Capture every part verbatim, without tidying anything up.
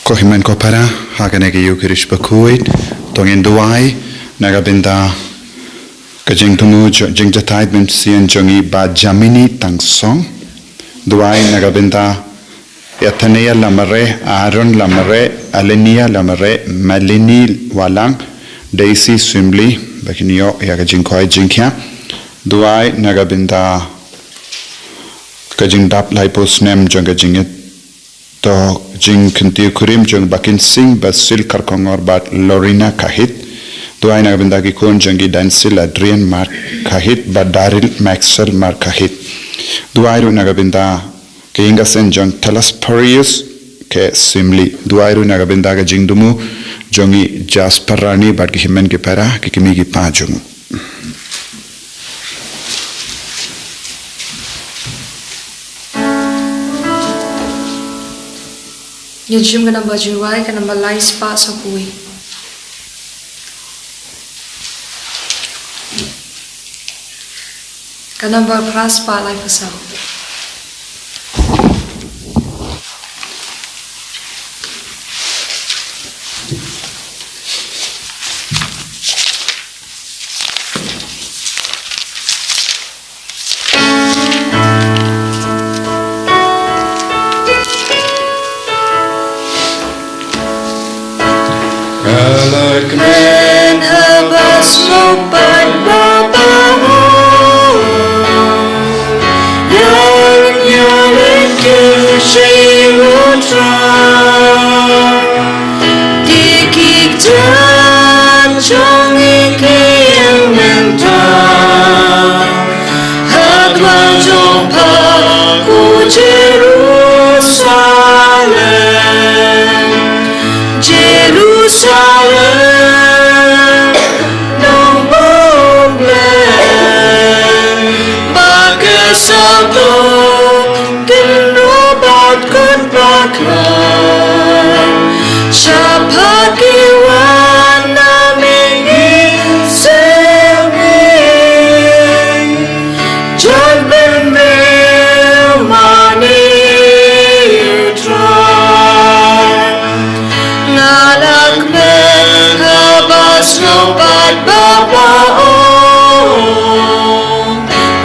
Ko hynmen ko para, ha kane ka Ïukharist bakhuid, to ngin duwai na ka bynta ka jingthmu jo-, jingjatai mynsiem jong i Bah Jamini Tangsong. Duwai na ka bynta Ïathania Lamare, Aaron Lamare, Alenia Lamare, Malini Walang, Daisy Swimli, ba kin ïoh ïa ka jingkoit jingkhiah. Duwai na ka bynta ka jingdap laiphew snem jong ka jingïa- to jingkynthiew kurim jong Bah Kinsing Basil Kharkongor bad Lorina Kahit. Duwai na ka bynta ki khun jong ki Dansil Adrian Markhahit bad Daryl Maxwell Markhahit. Duwai ruh na ka bynta ka ïing ka sem jong Thalasparius K Swimli. Duwai ruh na ka bynta ka jingthmu jong i Jasper Rani bad ki hynmen ki para, ki kmie ki kpa jong u. Ngin shim ka namba jingduwai, ka namba lai spah saw phew wei. Ka namba phra spah laiphew saw. Ka la kmen ha ba sngewbha ba baroh, ïa ngi ïa leit kyrshah ïa u Trai. Te ki kjat jong ngi ki ïeng mynta ha dwar jong pha ko Jerusalem. Jerusalem, nongbah U Blei ba ka sawdong, kynroh bad kut bakla. Shaphang ki wan na mihngi sngewbha, jan bynriew mane U Trai. Nga la kmen ha ba sngewbha ba baroh,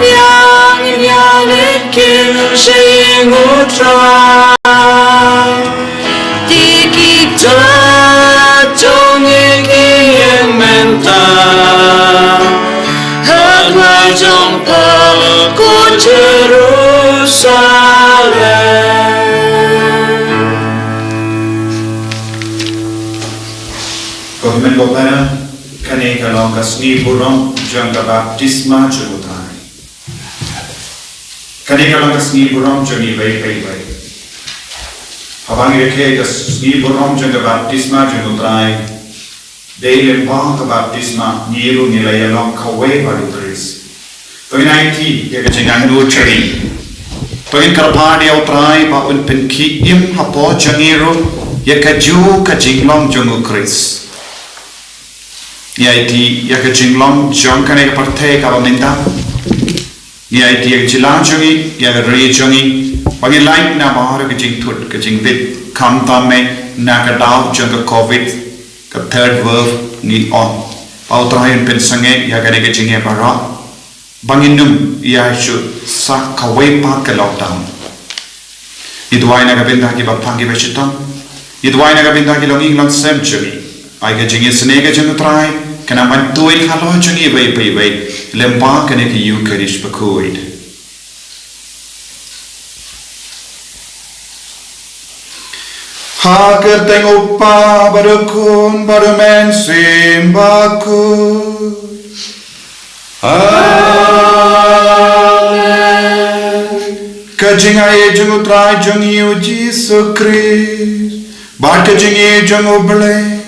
ïa ngi ïa leit kyrshah ïa u Trai. Te ki kjat jong ngi ki ïeng mynta ha dwar jong pha ko Jerusalem. Ko hynmen ko para, kane ka long ka sngi burom jong ka baptisma jong u Trai. Kane ka long ka sngi burom jong ngi iwei pa iwei. Haba ngi rakhe ka sngi burom jong ka baptisma jong u Trai, dei lyngba ka baptisma ngi ruh ngi la ïalong kawei bad u Khrist. To ngin aiti ïa ka jingangnud jong ngi. To ngin kyrpad ïa u Trai ba un pynkhie im hapoh jong ngi ruh ïa kajuh ka jinglong jong u Khrist. Ngi aiti ïa ka jinglong jong kane ka pyrthei kaba mynta. Ngi aiti ïa ka jylla jong ngi, ïa ka ri jong ngi. Ba ngin lait na baroh ka jingthut ka jingbit, khamtam eh na ka daw jong ka Covid, ka third wave ngi ong. Ba u Trai un pynsangeh ïa kane ka jingeh baroh. Ba ngin ym ïa shu sah kawei pat ka lockdown. Ngi duwai na ka bynta ki baphang ki bashitom. Ngi duwai na ka bynta ki longïing longsem jong ngi. Ai ka jingisynei ka jong u Trai, kan nang ban tuid halor jong ngi iwei pa iwei, lyngba kane ka Ïukharist bakhuid. Ha ka kyrteng u Kpa bad u Khun bad u Mynsiem Bakhuid. Amen. Ka jingaiei jong u Trai jong ngi u Jisu Khrist, bad ka jingïeit jong u Blei,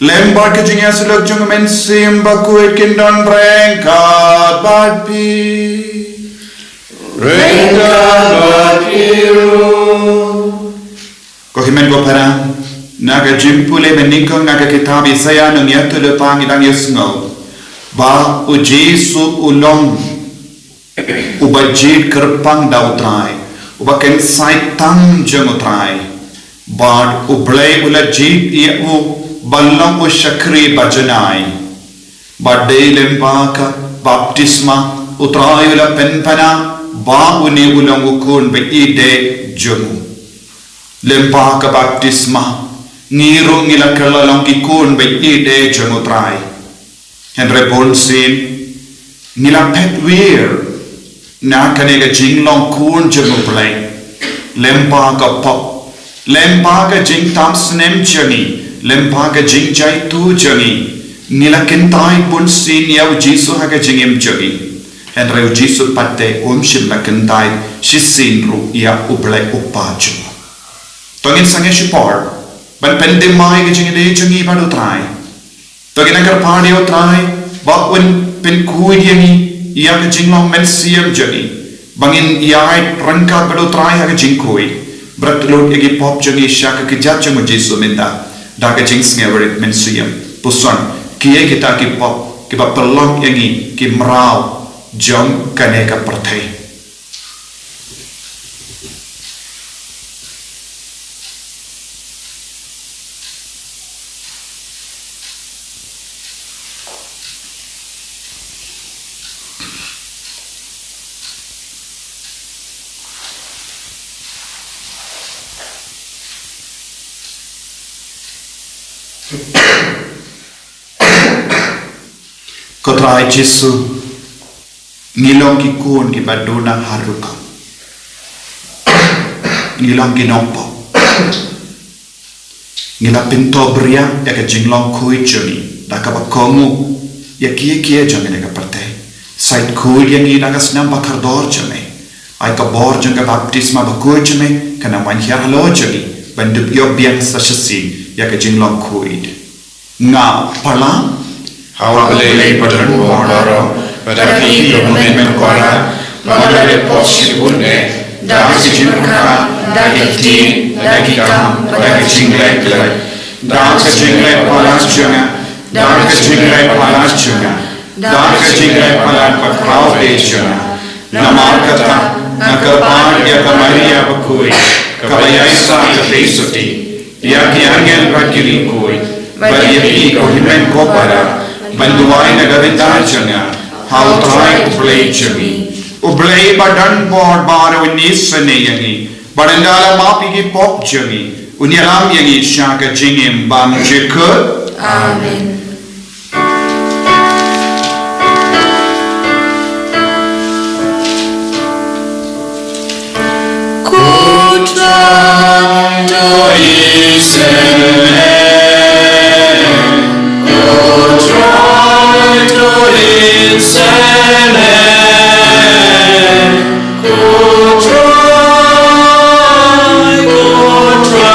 lem bad ka jingïasyllok jong u Mynsiem Bakhuid kin don ryngkat bad phi. Ryngkat bad phi ruh. Ko hynmen ko para, na ka jingpule mynnyngkong na ka kitab Isaïah nongïathuhlypa ngi dang ïohsngew ba u Jisu u long uba jied kyrpang da u Trai, uba kynsai tam jong u Trai. Bad U Blei u la jied ïa u ban long u shakri bajanai. Bad dei lyngba ka baptisma U Trai u la pynpaw ba une u long u khun ba ïeit jong u. Lyngba ka baptisma ngi ruh ngi la kylla long ki khun ba ïeit jong U Trai. Hynrei bunsien ngi la phet wir na kane ka jinglong khun jong U Blei lyngba ka pop, lyngba ka jingtam snem jong ngi, lyngba ka jingjaituh jong ngi. Ngi la kyntait bunsien ïa U Jisu ha ka jingim jong ngi. Hynrei U Jisu pat te um shym la kyntait shisien ruh ïa U Blei U Kpa jong ngi. To ngin sangeh shipor ban pynthymmai ka jingïadei jong ngi bad U Trai. To ngin ïa kyrpad ïa U Trai ba un pynkhuid ïa ngi ïa ka jinglong mynsiem jong ngi, ba ngin ïaid ryngkat bad U Trai ha ka jingkhuid. Bret lut ïa ki pop jong ngi sha ka kjat jong U Jisu mynta da ka jingsngewrit mynsiem. Puson, kiei kita ki pop kiba pynlong ïa ngi ki mraw jong kane ka pyrthei? Ko Trai Jisu, ngi long ki khun kiba duna ha rukom. Ngi long ki nongpop. Ngi la pynto bria ïa ka jinglong khuid jong ngi da kaba kohnguh ïa kiei kiei jong ngi ha ka pyrthei. Sa ïeit khuid ïa ngi da ka snam ba kordor jong me. Ai ka bor jong ka baptisma bakhuid jong me kan ym wan hiar halor jong ngi ban dup ïoh biang sa shisien ïa ka jinglong khuid. Nga pala ha U Blei ba don bor baroh, bad ha phi ko hynmen ko para, ba nga la leh pop shibun eh, da ka jingpyrkhat, da ka ktien, da ki kam, da ka jingleh klet, da ka jingleh palat jong nga, da ka jingleh palat jong nga, da ka jingleh palat ba khraw eh jong nga. Namar kata nga kyrpad ïa ka Maria bakhuid, kaba ïaisah ka Theisotti, ïa ki angel bad ki riewkhuid, bad ïa phi ko hynmen ko para, ban duwai na ka bynta jong nga ha U Trai U Blei jong ngi. U Blei ba don bor baroh un isynei ïa ngi, bad ynda la map ïa ki pop jong ngi, un ïalam ïa ngi sha ka jingim bymjukut. Amen. Ko Trai to isynei, ko Trai to isynei, ko Trai, ko Trai.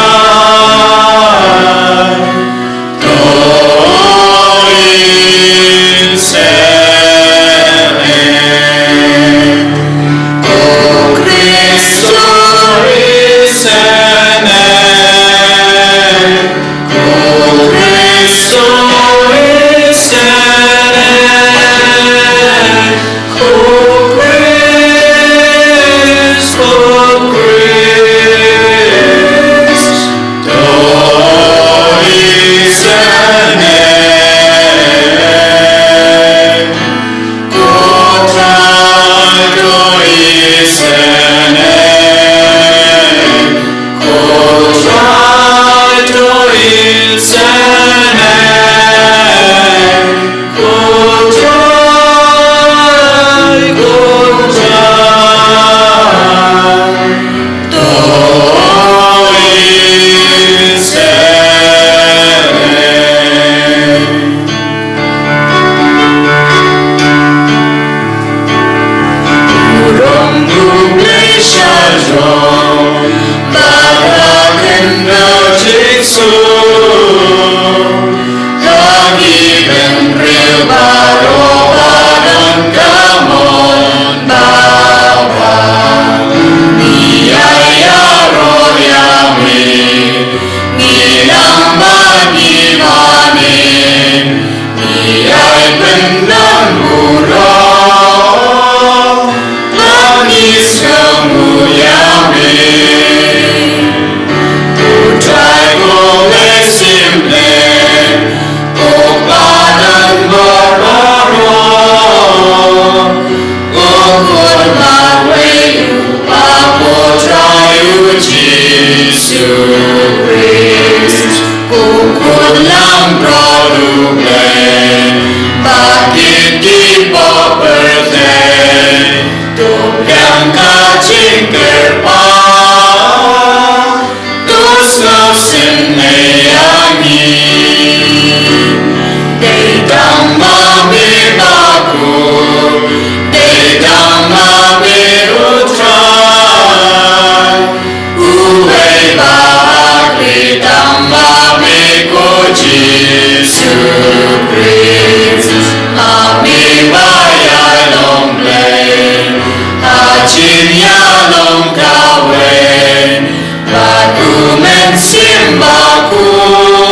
Mynsiem Bakhuid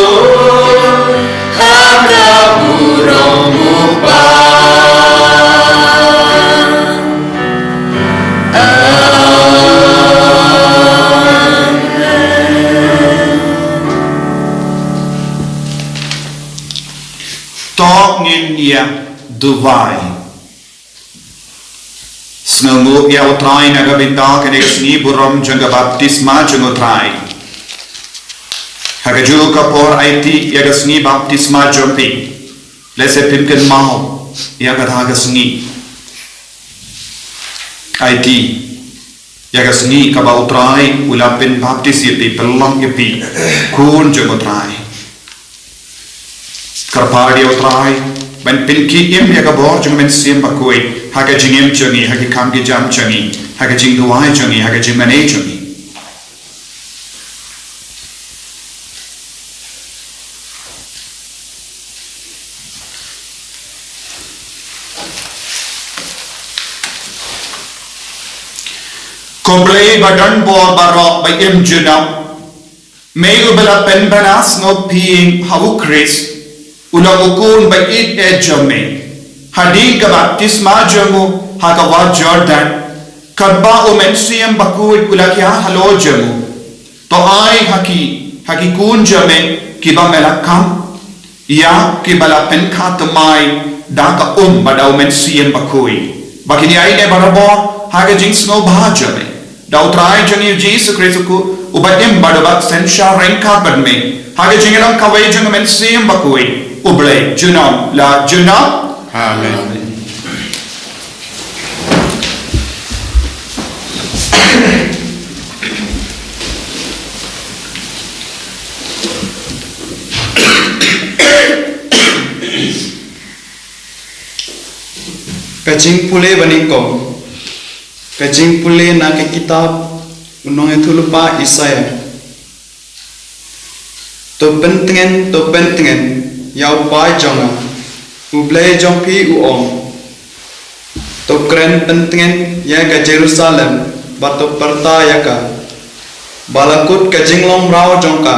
ha ka burom U Kpa. Amen. To ngin ïa duwai. Sngewnguh ïa U Trai na ka bynta kane ka sngi burom jong ka baptisma jong U Trai. Ha kajuh ka por aiti ïa ka sngi baptisma jong phi. Lehse phim kynmaw ïa kata ka sngi. Aiti ïa ka sngi kaba U Trai u la pynbaptis ïa phi, pynlong ïa phi khun jong U Trai. Kyrpad ïa U Trai ban pynkhie im ïa ka bor jong U Mynsiem Bakhuid ha ka jingim jong ngi, ha ki kam ki jam jong ngi, ha ka jingduwai jong ngi, ha ka jingmane jong ngi. Ko Blei ba don bor baroh, ba im junom, Me uba la pynbna sngewbha ha U Khrist, u long u khun ba ïeit eh jong me. Hadien ka baptisma jong u ha ka wah Jordan, katba U Mynsiem Bakhuid u la khia halor jong u, to ai ha ki, ha ki khun jong me kiba me la kham ïa kiba la pynkha thymmai da ka um bad da U Mynsiem Bakhuid, ba kin ïai leh barabor ha ka jingsngewbha jong me. Da U Trai jong ngi U Jisu Khrist u, uba im bad uba synshar ryngkat bad me, ha ka jingïalam kawei jong U Mynsiem Bakhuid, U Blei junom la junom. Amen. Ka jingpule banyngkong. Ka jingpule na ka kitab u nongïathuhlypa Isaiah. To pyntngen, to pyntngen ïa U Paid jong nga, U Blei jong phi u ong. To kren pyntngen ïa ka Jerusalem, bad to pyrta ïa ka, ba la kut ka jinglong mraw jong ka,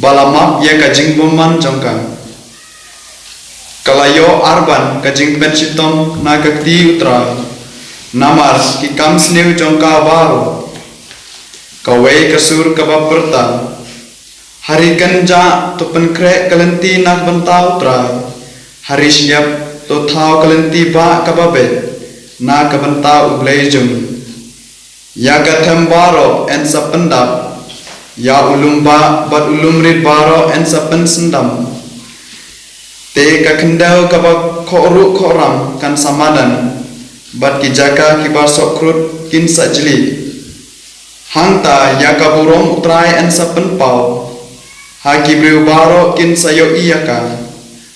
ba la map ïa ka jingbymman jong ka. Ka la ïoh arban ka jingpynshitom na ka kti U Trai, namar ki kam sniew jong ka baroh. Kawei ka sur kaba pyrta, ha ri kynjah to pynkhreh ka lynti na ka bynta U Trai, ha ri shyiap to thaw ka lynti ba kaba beit na ka bynta U Blei jong ngi. Ïa ka them baroh yn sa pyndap, ïa u lum bah bad u lum rit baroh yn sa pynsyndam. Te ka khyndew kaba khohruh khohram kan sa madan, bad ki jaka kiba sohkhrut kin sa jli. Hangta ïa ka burom U Trai yn sa pynpaw, ha ki briew baroh kin sa ïohi ïa ka.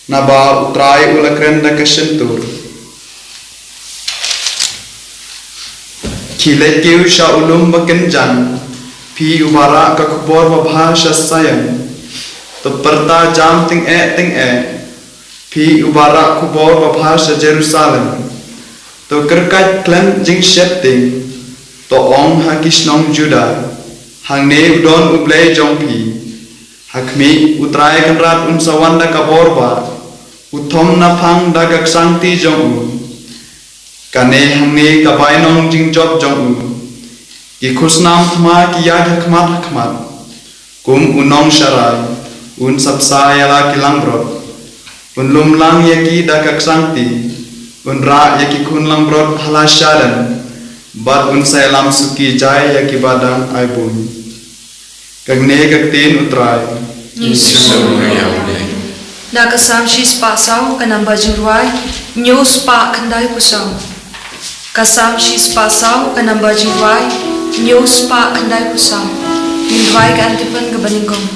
Naba U Trai u la kren da ka shyntur. Khie leit kiew sha u lum ba kynjang, phi uba rah ka khubor babha sha Zion. To pyrta jam tyngeh tyngeh, phi uba rah khubor babha sha Jerusalem. To kyrkhat khlem jingsheptieng, to ong ha ki shnong Judah, hangne u don U Blei jong phi. Ha khmih, U Trai Kynrad un sa wan da ka bor bah, u thom naphang da ka ksangti jong u. Kane hangne ka bainong jingjop jong u. Ki khusnam thma ki ïaid ha khmat ha khmat. Kum u nongsharai, un sa bsa ïa la ki langbrot. Un lum lang ïa ki da ka ksangti, un rah ïa ki khun langbrot ha la shadem, bad un sa ïalam suki jai ïa kiba dang ai buiñ. Kane ka ktien U Trai. Ngi sngewbha ïa U Blei. Na ka Salm shispah saw, ka namba jingrwai hynñiew spah khyndaiphew saw. Ka Salm shispah saw, ka namba jingrwai hynñiew spah khyndaiphew saw. Ngin rwai ka antiphon kaba nyngkong.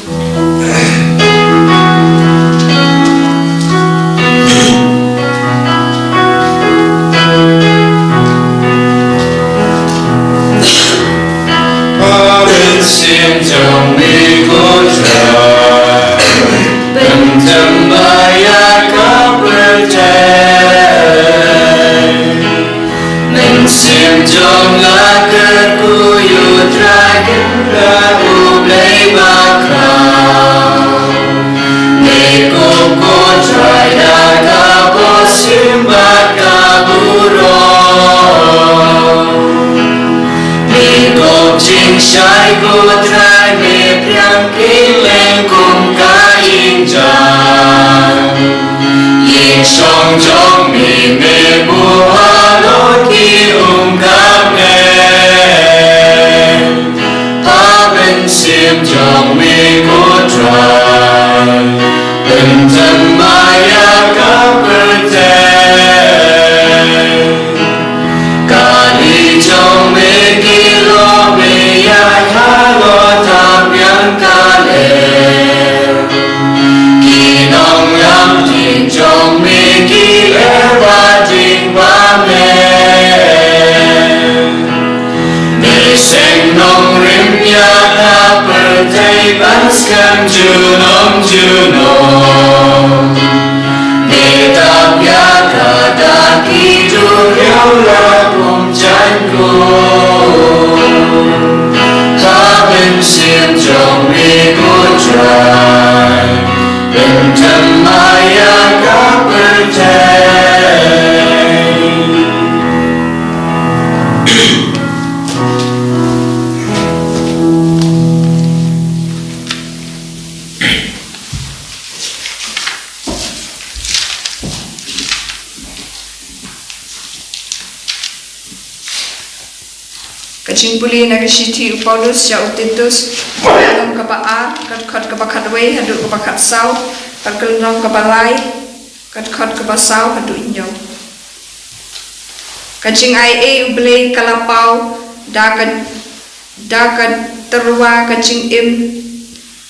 Mynsiem jong me ko Trai, pynthymmai ïa ka pyrthei. Mynsiem jong nga kyrkhu ïa U Trai Kynrad U Blei Shong jong mi me buha lo ki um ka me. Pa ben sim jong mi ko Trai. Ben tem maya ka perte. Kani jong me ki lo me ya ha lo ta biang kale. Ki nong lam jing jong me ki er ba jing ba me. Me seng nong rim ya ka pertai ban skam ju nong ju nong. Me tap ya ka da ki ju riau la kum jan kum. Ka ben sim jong me ko Trai. Ben tem maya ka pertai. Ka jingpule na ka shithi u Paulus sha u Titus, ka lynnong kaba ar, ka dkhot kaba khatwei haduh kaba khatsaw, bad ka lynnong kaba lai, ka dkhot kaba saw haduh hynñiew. Ka jingai ei U Blei ka la paw da ka, da ka tyrwa ka jingim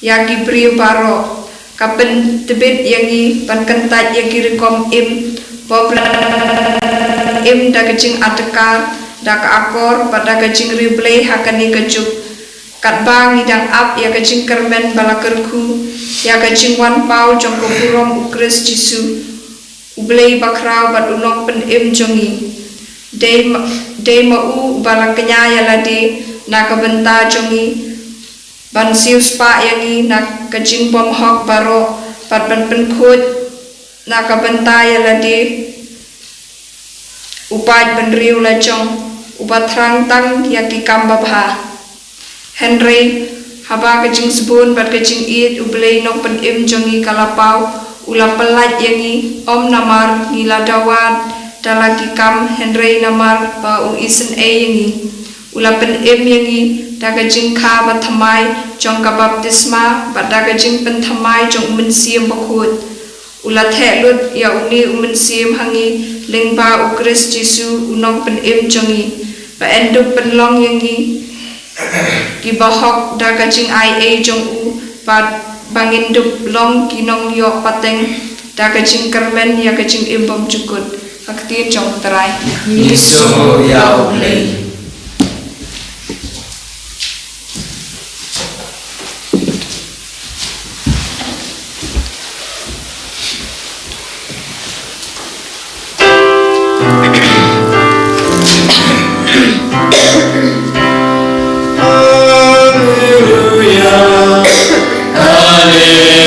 ïa ki briew baroh, ka pyntbit ïa ngi ban kyntait ïa ki rukom im, ba u Blei im da ka jingatakar, da ka akor, bad da ka jingriewblei ha kane ka juk. Katba ngi dang ap ïa ka jingkyrmen ba la kyrkhu, ïa ka jingwan paw jong ka burom U Khrist Jisu, U Blei bakhraw bad U Nongpynim jong ngi. Dei ma, dei ma u uba la kñia ïa lade na ka bynta jong ngi, ban siewspah ïa ngi na ka jingbymhok baroh, bad ban pynkhuid na ka bynta ïa lade u paid bynriew lajong, uba thrang tang ïa ki kam babha. Hynrei haba ka jingsbun bad ka jingïeit U Blei Nongpynim jong ngi ka la paw, u la pyllait ïa ngi, ym namar ngi la dawa da la ki kam, hynrei namar ba u isynei ïa ngi. U la pynim ïa ngi da ka jingkha bathymmai jong ka baptisma, bad da ka jingpynthymmai jong U Mynsiem Bakhuid. U la theh lut ïa une U Mynsiem ha ngi lyngba U Khrist Jisu U Nongpynim jong ngi, ba yn dup pynlong ïa ngi ki bahok da ka jingai ei jong u, bad ba ngin dup long ki nongïoh pateng da ka jingkyrmen ïa ka jingim bymjukut. Ka ktien jong U Trai. Ngi sngewnguh ïa U Blei. Alleluia, alleluia,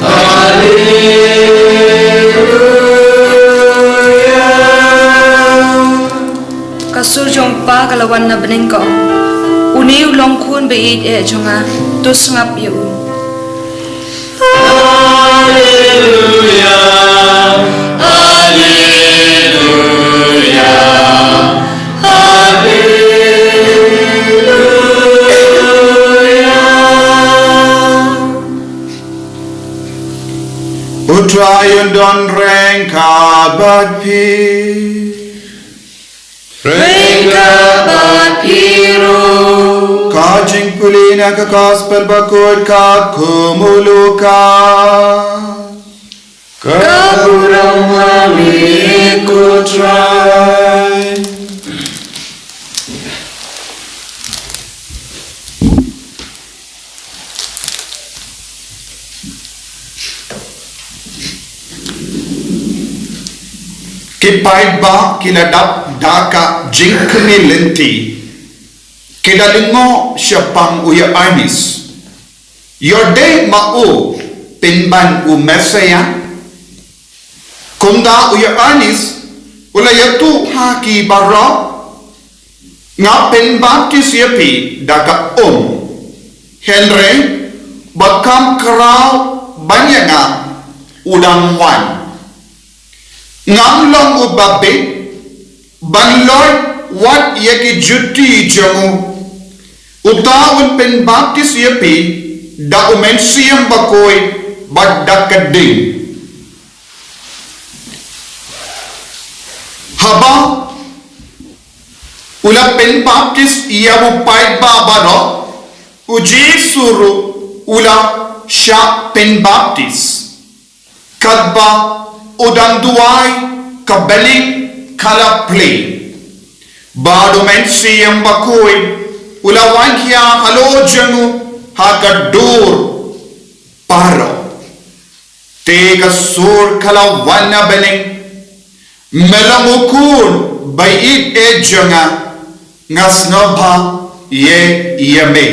alleluia. Ka sur jong U Kpa ka la wan na bneng, ka ong: Une u long Khun ba ïeit eh jong nga, to sngap ïa u. Alleluia, alleluia, alleluia. U Trai un don ryngkat bad phi. Ryngkat bad phi ruh. Ka jingpule na ka Gospel Bakhuid katkum u Lukas. Ka burom ha me ko Trai. Ki paidbah ki la dap da ka jingkmen lynti, ki da lyngngoh shaphang u Ïoannis. Ïoh dei ma u pynban u Messaïah? Kumta u Ïoannis u la ïathuh ha ki baroh: Nga pynbaptis ïa phi da ka um, hynrei bad kham khraw ban ïa nga u dang wan. Ngam long u babit ban lor wat ïa ki juti jong u. Uta un pynbaptis ïa phi da u Mynsiem Bakhuid bad da ka ding. Haba u la pynbaptis ïa u paidbah baroh, u Jisu ruh u la shah pynbaptis. Katba u dang duwai, ka bneng ka la plie. Bad u Mynsiem Bakhuid u la wan hiar halor jong u ha ka dur baroh. Te ka sur ka la wan na bneng: Me long u khun ba ïeit eh jong nga, nga sngewbha ïa, ïa me.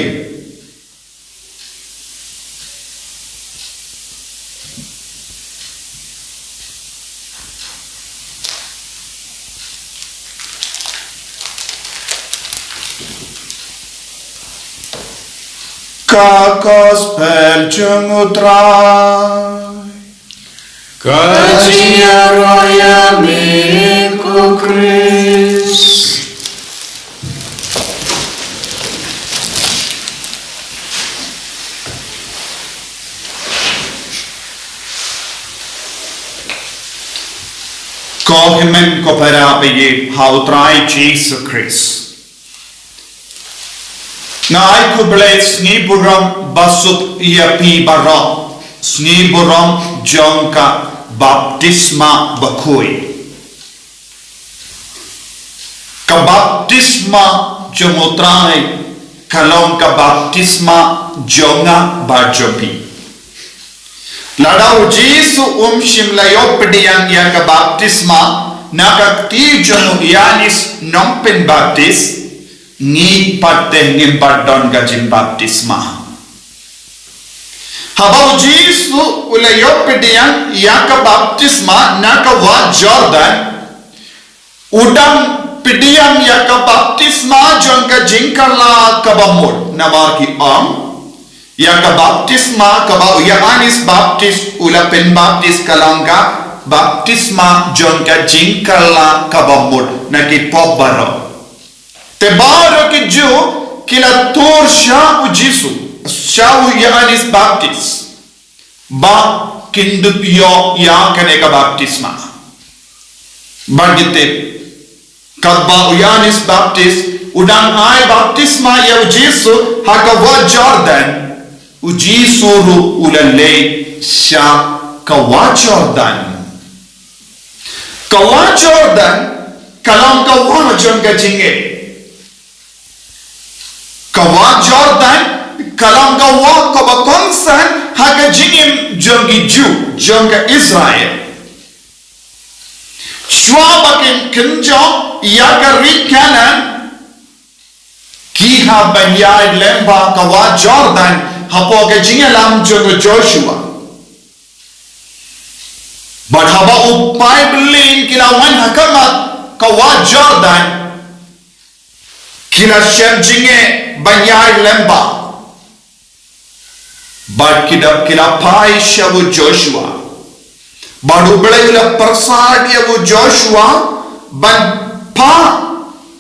Ka Gospel jong u Trai. Ka jingïaroh ïa me ko Khrist. Ko hynmen ko para ba ïeit ha u Trai Jisu Khrist. Nga ai khublei sngi burom basuk ïa phi baroh, sngi burom jong ka baptisma bakhuid. Ka baptisma jong u Trai ka long ka baptisma jong nga bad jong phi. Lada u Jisu um shym la ïoh pdiang ïa ka baptisma na ka kti jong u Ïoannis Nongpynbaptis, ngi pat te ngim pat don ka jingbaptisma. Haba u Jisu u la ïoh pdiang ïa ka baptisma na ka wah Jordan, u dang pdiang ïa ka baptisma jong ka jingkylla kaba mut, namar ki ong, ïa ka baptisma kaba u Ïoannis Baptis u la pynbaptis ka long ka baptisma jong ka jingkylla kaba mut na ki pop baroh. Te baroh ki Jiw ki la tur sha u Jisu, sha u Ïoannis Baptis, ba kin dup ïoh ïa kane ka baptisma. Bad ngi tip, katba u Ïoannis Baptis u dang ai baptisma ïa u Jisu ha ka wah Jordan, u Jisu ruh u la leit sha ka wah Jordan. Ka wah Jordan ka long ka wah jong ka jingngeit. Ka wah Jordan ka long ka wah kaba kongsan ha ka jingim jong ki Jiw, jong ka Israel. Shuwa ba kin kynjoh ïa ka ri Kanaan, ki hap ban ïaid lyngba ka wah Jordan hapoh ka jingïalam jong u Joshua. Bad haba u paidbah ki la wan ha khmat ka wah Jordan, ki la shem jingeh ban ïaid lyngba. Bad ki da, ki la phai sha u Joshua. Bad u Blei u la pyrsad ïa u Joshua ban phah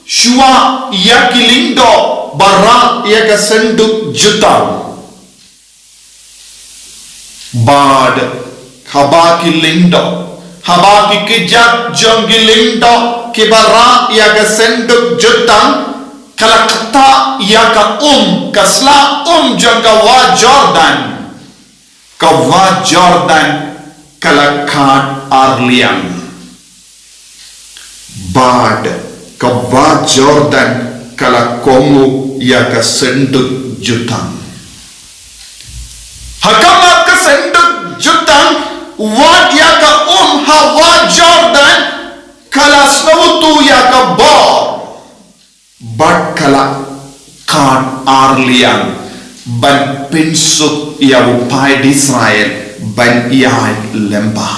shuwa ïa ki lyngdoh ba rah ïa ka synduk jutang. Bad haba ki lyngdoh, haba ki kjat jong ki lyngdoh kiba rah ïa ka synduk jutang ka la ktah ïa ka um, ka sla um jong ka wah Jordan, ka wah Jordan ka la khad ar liang. Bad ka wah Jordan ka la kohnguh ïa ka synduk jutang. Ha khmat ka synduk jutang, wat ïa ka um ha wah Jordan ka la sngewthuh ïa ka bor. Bad ka la khad ar liang ban pynsuk ïa u paid Israel ban ïaid lyngba.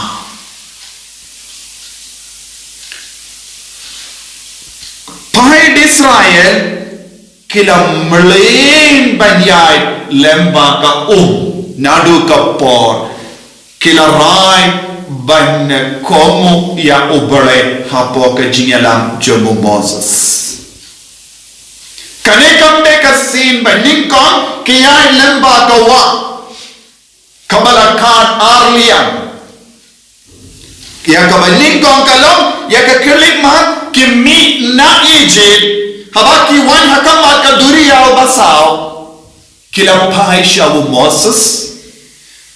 Paid Israel ki la mlien ban ïaid lyngba ka um naduh ka por. ki la rai ban kohnguh ïa U Blei hapoh ka jingïalam jong u Moses. Kane kam dei ka sien ba nyngkong ki ïaid lyngba ka wah kaba la khad ar liang. Ïa kaba nyngkong ka long ïa ka khlieh mat ki mih na Egypt, haba ki wan ha khmat ka duriaw basaw, ki la phai sha u Moses.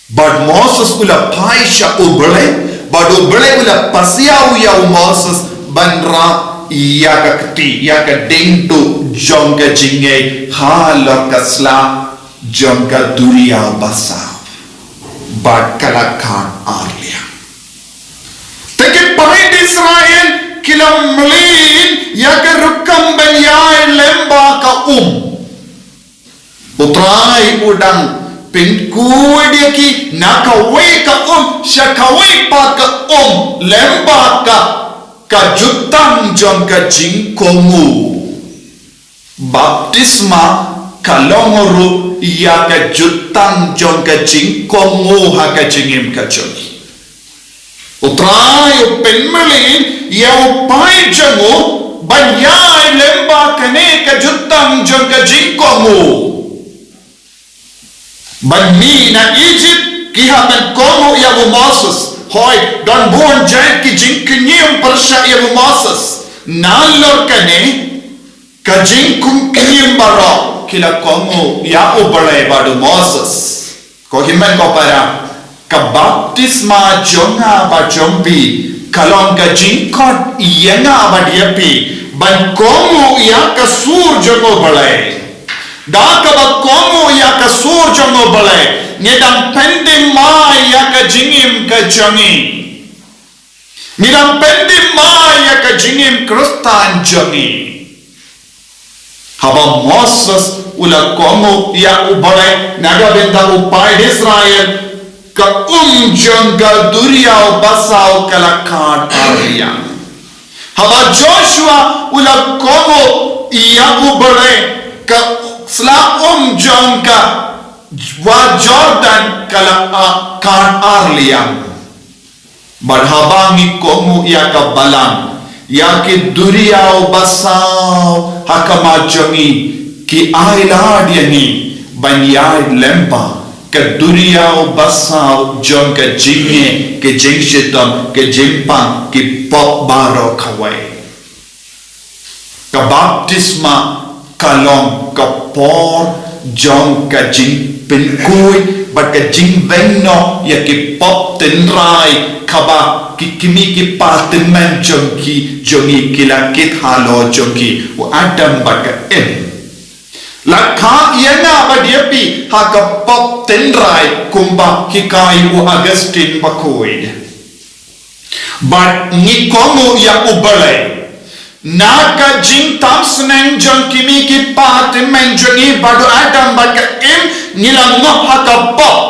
Bad Moses u la phai sha U Blei, bad U Blei u la pasiaw ïa u Moses ban rah ïa ka kti, ïa ka diengduh jong ka jingngeit halor ka sla jong ka duriaw basaw. Bad ka la khad ar liang. Te ki paid Israel ki la mlien ïa ka rukom ban ïaid lyngba ka um. U Trai u dang pynkuid ïa ki na kawei ka um sha kawei pat ka um lyngba ka, ka jutang jong ka jingkohnguh. Baptisma ka long ruh ïa ka jutang jong ka jingkohnguh ha ka jingim ka jong ngi. U Trai u pynmlien ïa u paid jong u ban ïaid lyngba kane ka jutang jong ka jingkohnguh. Ban mih na Egypt ki hap ban kohnguh ïa u Moses. Hooid, don bun jait ki jingkñiem pyrshah ïa u Moses. Nalor kane ka jingkñiem baroh ki la kohnguh ïa U Blei bad u Moses. Ko hynmen ko para, ka baptisma jong nga bad jong phi ka long ka jingkhot ïa nga bad ïa phi ban kohnguh ïa ka sur jong U Blei. Da kaba kohnguh ïa ka sur jong U Blei, ngi dang pynthymmai ïa ka jingim ka jong ngi. Ngi dang pynthymmai ïa ka jingim Khristan jong ngi. Haba Moses u la kohnguh ïa U Blei na ka bynta u paid Israel, ka um jong ka duriaw basaw ka la khad ar liang. Haba Joshua u la kohnguh ïa U Blei, ka sla um jong ka wah Jordan ka la, ah, khad ar liang. Bad haba ngi kohnguh ïa ka balang, ïa ki duriaw basaw ha khmat jong ngi, ki ailad ïa ngi ban ïaid lyngba ka duriaw basaw jong ka jingngeit, ka jingshitom, ka jingpang, ki pop baroh kawei. Ka baptisma ka long ka por jong ka jingpynkuid bad ka jingweng noh ïa ki pop tynrai kaba ki kmie ki pa tymmen jong ki, jong ngi ki la kit halor jong ki, u Adam bad ka Im. La khah ïa nga bad ïa phi ha ka pop tynrai kumba hikai u Augustine Bakhuid. Bad ngi kohnguh ïa U Blei. Na ka jingtam sneng jong ki kmie ki pa tymmen jong ngi bad u Adam bad ka Im ngi la ngop ha ka pop.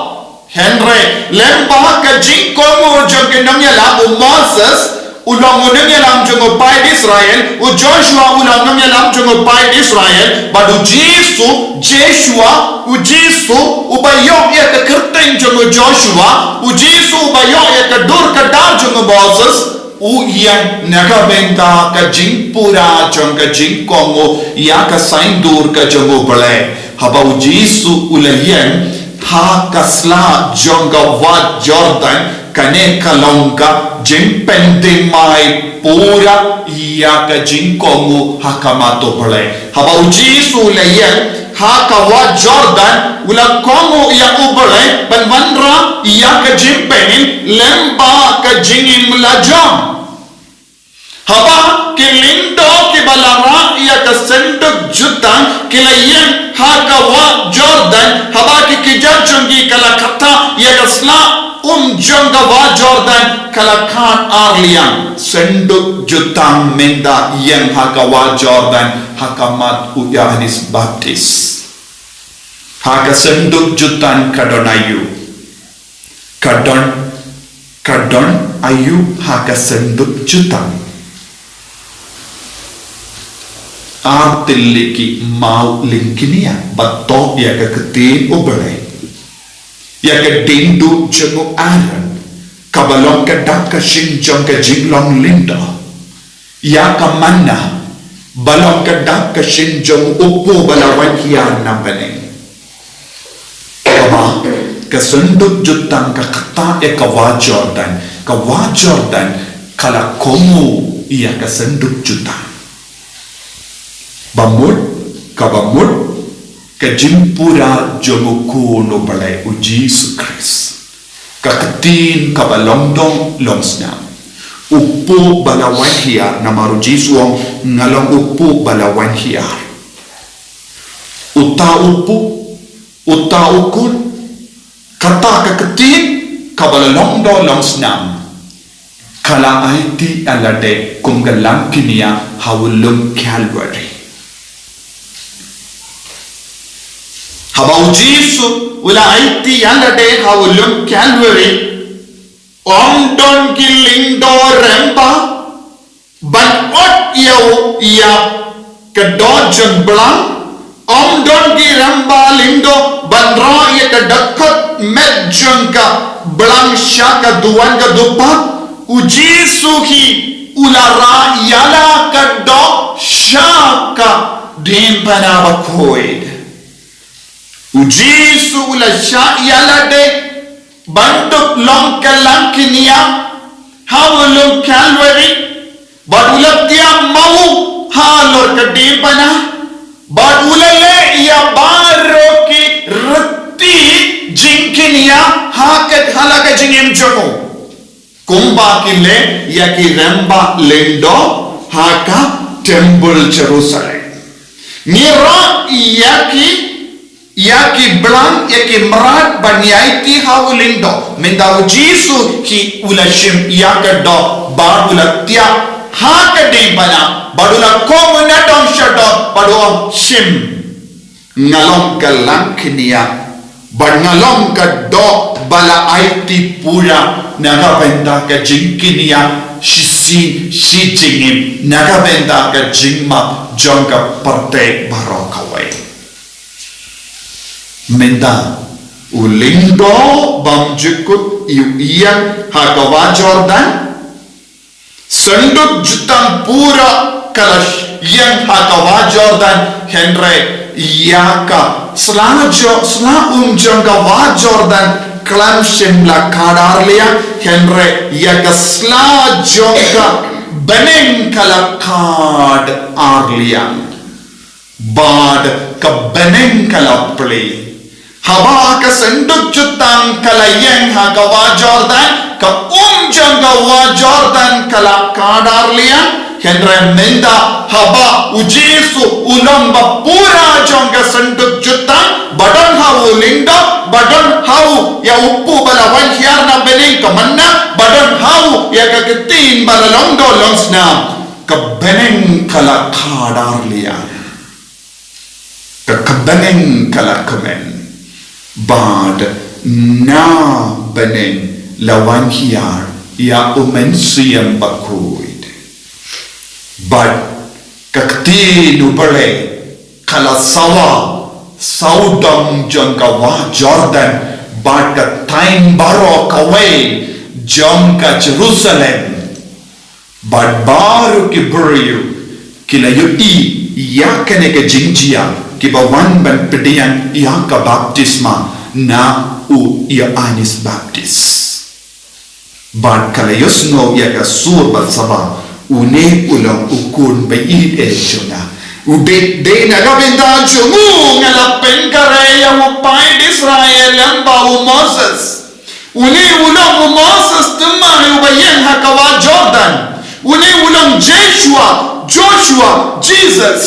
Hynrei lyngba ka jingkohnguh jong ki nongïalam, u Moses u long u nongïalam jong u paid Israel, u Joshua u long nongïalam jong u paid Israel, bad u Jisu, Jeshua, u Jisu uba ïoh ïa ka kyrteng jong u Joshua, u Jisu uba ïoh ïa ka dur ka dar jong u Moses, u ïeng na ka bynta ka jingpura jong ka jingkohnguh ïa ka saiñdur ka jong U Blei. Haba u Jisu u la ïeng ha ka sla jong ka wah Jordan, kane ka long ka jingpynthymmai pura ïa ka jingkohnguh ha khmat U Blei. Haba u Jisu u la ïeng ha ka wah Jordan, u la kohnguh ïa U Blei ban wanrah ïa ka jingpynim lyngba ka jingim lajong. Haba ki lyngdoh kiba la rah ïa ka synduk jutang ki la ïeng ha ka wah Jordan, haba ki kjat jong ki ka la kata ïa ka sla um jong ka wah Jordan ka la khad ar liang. Synduk jutang mynta ïeng ha ka wah Jordan ha khmat u Ïohannes Baptis. Ha ka synduk jutang ka don aïu? Ka don, ka don aïu ha ka synduk jutang? Ar tylli ki maw lyngknia ba toh ïa ka ktien U Blei. ïa ka diengduh jong u Aaron, kaba long ka dak ka shin jong ka jinglong lyngdoh, ïa ka manna, ba long ka dak ka shin jong u kpu ba la wan hiar na bneng. Kaba, ka synduk jutang ka kata ïa ka wah Jordan, ka wah Jordan, ka la kohnguh ïa ka synduk jutang. Ba mut, kaba mut, ka jingpura jong u Khun u Blei u Jisu Khrist. Ka ktien kaba long doh long snam. U kpu ba la wan hiar, namar u Jisu u ong nga long u kpu ba la wan hiar. Uta u kpu, uta u khun, kata ka ktien, kaba la long doh long snam. Ka la aiti ïalade kum ka langkniah ha u lum Kalbari. Haba u Jisu, u la aiti ïalade ha u lum Kalbari, ym don ki lyngdoh rymba, ban ot ïa u ïa ka doh jong blang, ym don ki rymba lyngdoh, ban rah ïa ka dkhot met jong ka blang sha ka duwan ka dupa, u Jisu hi, u la rah ïa la ka doh sha ka diengphna bakhuid. U Jisu u la shah ïalade, ban dup long ka langkniah, ha u lum Kalbari, bad u la tiap maw halor ka diengphna, bad u la leh ïa baroh ki riti jingkniah, ha ka ha la ka jingim jong u. Kumba ki leh ïa ki rymba lyngdoh, ha ka templ Jerusalem. Ngi rah ïa ki, ïa ki blang, ïa ki mrad ban ïaiti ha u lyngdoh. Mynta u Jisu hi u la shim ïa ka doh, bad u la tiap ha ka diengphna, bad u la kohnguh nadong shadoh, bad u ong shim. Nga long ka langkniah, bad nga long ka doh ba la aiti pura, na ka bynta ka jingkniah, shisien, shi jingim, na ka bynta ka jingmap, jong ka pyrthei baroh kawei. Mynta, u lyngdoh bymjukut u ïeng ha ka wah Jordan, synduk jutang pura ka la ïeng ha ka wah Jordan, hynrei ïa ka sla jo-, sla um jong ka wah Jordan, khlem shym la khadar liang, hynrei ïa ka sla jong ka bneng ka la khadar liang. Bad ka bneng ka la plie. Haba ka synduk jutang ka la ïeng ha ka wah Jordan, ka um jong ka wah Jordan ka la khadar liang, hynrei mynta haba u Jisu u long ba pura jong ka synduk jutang, ba don ha u lyngdoh, ba don ha u ïa u kpu ba la wan hiar na bneng ka manna, ba don ha u ïa ka ktien ba la long doh long snam. Ka bneng ka la khadar liang. Ka, ka bneng ka la kmen. Bad na bneng la wan hiar ïa u Mynsiem Bakhuid. Bad ka ktien U Blei ka la sawa sawdong jong ka wah Jordan, bad ka thaiñ baroh kawei jong ka Jerusalem. Bad baroh ki briew ki la ïohi ïa kane ka jingjia, kiba wan ban pdiang ïa ka baptisma na u Ïoannis Baptis. Bad ka la ïohsngew ïa ka sur ba sawa, une u long u Khun ba ïeit jong nga. U dei, dei na ka bynta jong u nga la pynkhreh ïa u paid Israel lyngba u Moses. Une u long u Moses thymmai uba ïeng ha ka wah Jordan. Une u long Jeshua, Joshua, Jisas.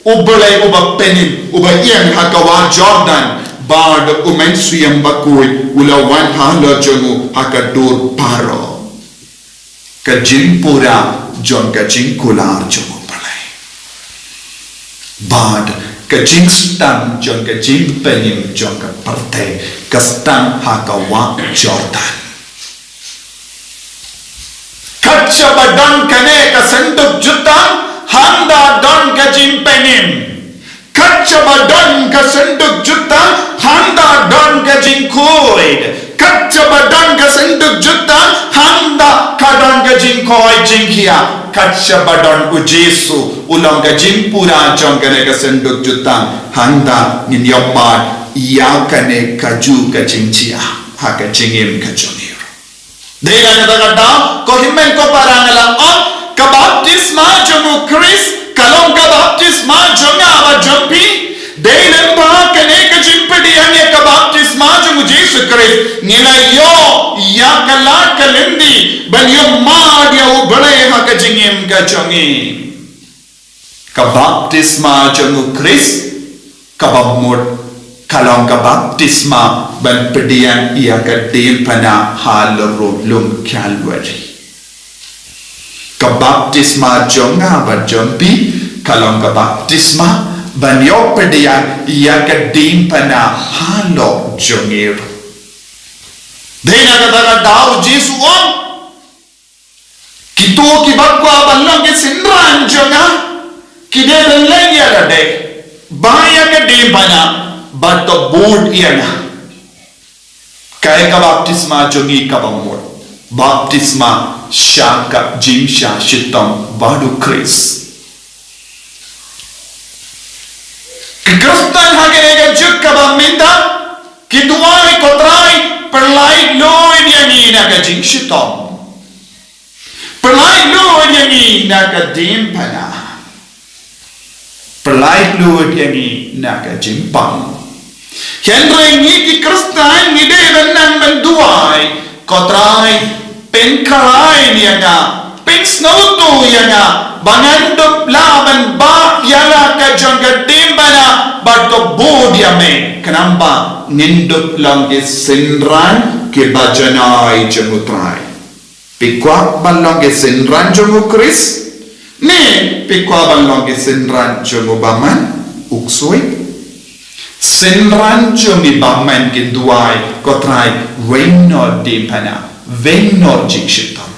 U Blei uba pynim, uba ïeng ha ka wah Jordan. Bad u Mynsiem Bakhuid u la wan halor jong u ha ka dur baroh. Ka jingpura jong ka jingkular jong U Blei. Bad ka jingsdang jong ka jingpynim jong ka pyrthei ka sdang ha ka wah Jordan. Kat shaba don kane ka synduk jutang, hangta don ka jingpynim. Kat shaba don ka synduk jutang, hangta don ka jingkhuid. jingkhoi jingkhia, kat shaba don u Jisu, u long ka jingpura jong kane ka synduk jutang, hangta ngin ïoh mad ïa kane kajuh ka jingjia ha ka jingim ka jong ngi. Dei na kata ka daw, ko hynmen ko para, nga la ong, ka baptisma jong u Khrist ka long ka baptisma jong nga bad jong phi. Dei lyngba kane ka jingpdiang ïa ka baptisma jong u Jisu Khrist, ngi la ïoh ïa ka lad ka lynti ban ïoh mad ïa U Blei ha ka jingim ka jong ngi. Ka baptisma jong u Khrist kaba mut ka long ka baptisma ban pdiang ïa ka diengphna halor u lum Kalbari. Ka baptisma jong nga bad jong phi ka long ka baptisma ban ïoh pdiang ïa ka diengphna halor jong ngi ruh. Dei na kata ka daw u Jisu u ong, kito kiba kwah ban long ki synran jong nga, ki dei ban leh ïa lade, ba ïa ka diengphna bad to bud ïa nga. Kaei ka baptisma jong ngi kaba mut? Baptisma sha ka jingshah shitom bad u Khrist. Ki Khristan ha kane ka juk kaba mynta ki duwai, ko Trai, pyllait lut ïa ngi na ka jingshitom. Pyllait lut ïa ngi na ka diengphna. Pyllait lut ïa ngi na ka jingpang. Hynrei ngi ki Khristan ngi dei ban nang ban duwai, ko Trai, pynkhlaiñ ïa nga, pynsngewthuh ïa nga ba ngan dup lah ban bah ïa la ka jong ka diengphna bad to bud ïa me, khnang ba ngin dup long ki synran kiba janai jong u Trai. Phi kwah ban long ki synran jong u Khrist, ne phi kwah ban long ki synran jong u bymman, u ksuid? Synran jong ngi bymman kin duwai, ko Trai, weng noh diengphna, weng noh jingshitom.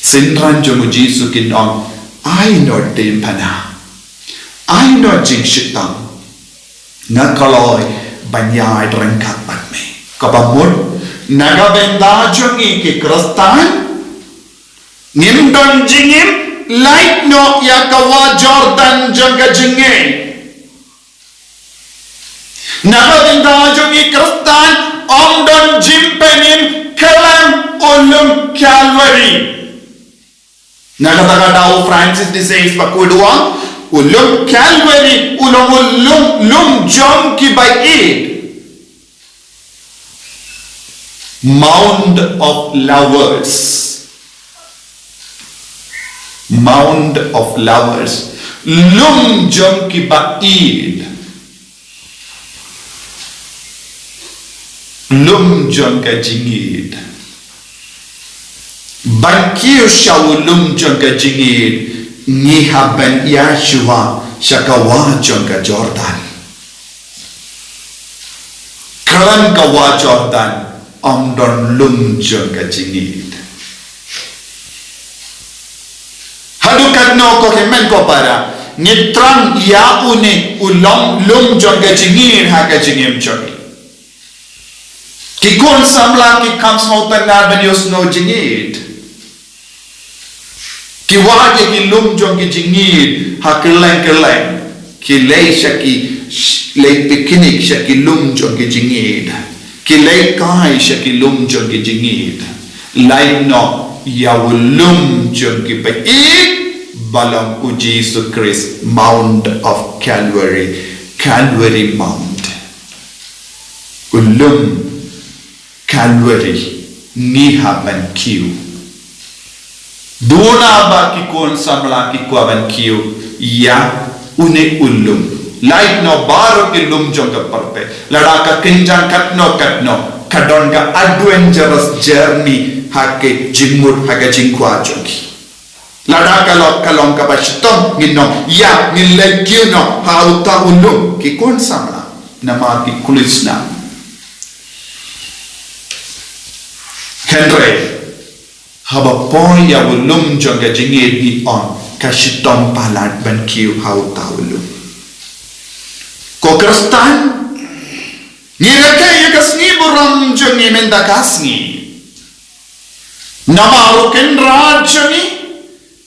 Synran jong u Jisu kin ong, ai noh diengphna, ai noh jingshitom. Nga kloi ban ïaid ryngkat bad me. Kaba mut, na ka bynta jong ngi ki Khristan, ngim don jingim, lait noh ïa ka wah Jordan jong ka jingngeit. Na ka bynta jong ngi Khristan, ym don jingpynim, khlem u lum Kalbari. Na kata ka daw u Francis de Sales bakhuid u ong, u lum Kalbari u long u lum, lum jong kiba ïeit. Mount of Lovers. Mount of Lovers. Lum jong kiba ïeit. Lum jong ka jingïeit. Ban kiew sha u lum jong ka jingïeit, ngi hap ban ïa shuwa sha ka wah jong ka Jordan. Khlem ka wah Jordan, ym don lum jong ka jingïeit. Haduh katno ko hynmen ko para, ngi thrang ïa une u lum, lum jong ka jingïeit ha ka jingim jong ngi? Ki khun samla ki kham sngewtynnad ban ïohsngew jingïeit. Ki wad ïa ki lum jong ki jingïeit ha kylleng kylleng. Ki leit sha ki, leit picnic sha ki lum jong ki jingïeit. Ki leit kai sha ki lum jong ki jingïeit. Lait noh ïa u lum jong kiba ïeit, ba long u Jisu Khrist, Mount of Calvary, Calvary Mount. U lum Calvary, ngi hap ban kiew. Duna ba ki khun samla ki kwah ban kiew ïa une u lum. Lait noh baroh ki lum jong ka pyrthei. Lada ka kynjang katno katno, ka don ka adventurous journey ha ka jingmut, ha ka jingkwah jong ki. Lada ka long, ka long kaba shitom, ngin ong, ïa, ngin leit kiew noh ha uta u lum, ki khun samla, namar ki khlem sngap. Hynrei haba poi ïa u lum jong ka jingïeit, ngi ong, ka shitom palat ban kiew ha uta u lum. Ko Khristan, ngi rakhe ïa ka sngi burom jong ngi mynta ka sngi. Namar u Kynrad jong ngi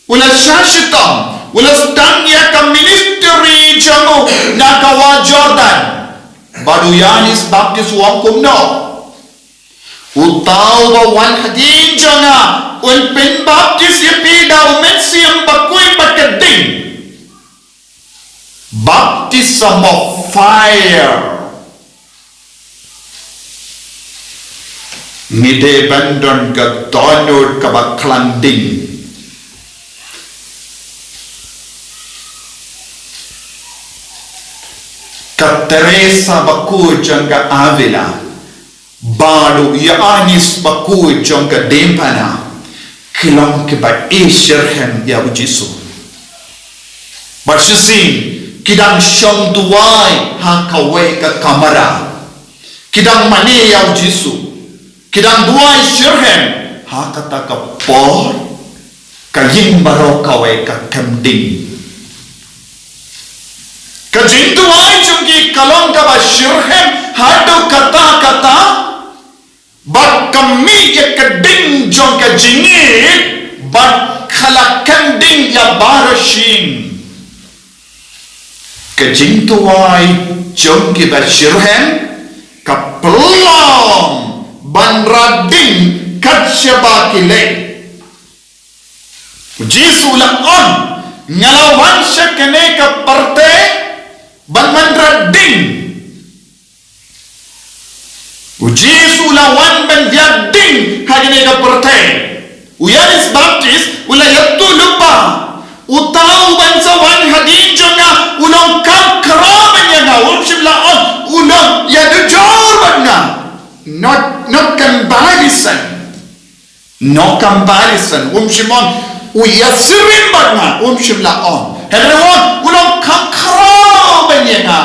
u la shah shitom, u la sdang ïa ka ministry jong u na ka wah Jordan, bad u Ïoannis Baptis u ong kumno: Uta uba wan hadien jong nga, un pynbaptis ïa phi da u Mynsiem Bakhuid bad ka ding. Baptism of fire. Ngi dei ban don ka dohnud kaba khlaiñ ding. Ka Teresa bakhuid jong ka Avila bad u Ïoannis bakhuid jong ka Dimpana ki long kiba ïeit shitrhem ïa u Jisu. Bad shisien ki dang shong duwai ha kawei ka kamra. Ki dang mane ïa u Jisu. Ki dang duwai shitrhem ha kata ka por. Ka ïing baroh kawei ka khlaiñ ding. Ka jingduwai jong ki ka long kaba shitrhem haduh katta katta. Bad ka mih ïa ka ding jong ka jingïeit, bad ka la khlaiñ ding ïa baroh shi. Ka jingduwai jong kiba shitrhem ka pynlong ban rat ding kat shaba ki leh. U Jisu u la ong, nga la wan sha kane ka pyrthei ban wanrah ding. U Jisu u la wan ban ïa ding ha kane ka pyrthei. U Ïoannis Baptis u la ïathuh lypa, uta uban sa wan hadien jong nga u long kham khraw ban ïa nga, um shym la ong u long ïa dujor bad nga. Not, not convalescent. Not convalescent, um shym ong u ïasyriem bad nga, um shym la ong. Hynrei u ong u long kham khraw ban ïa nga.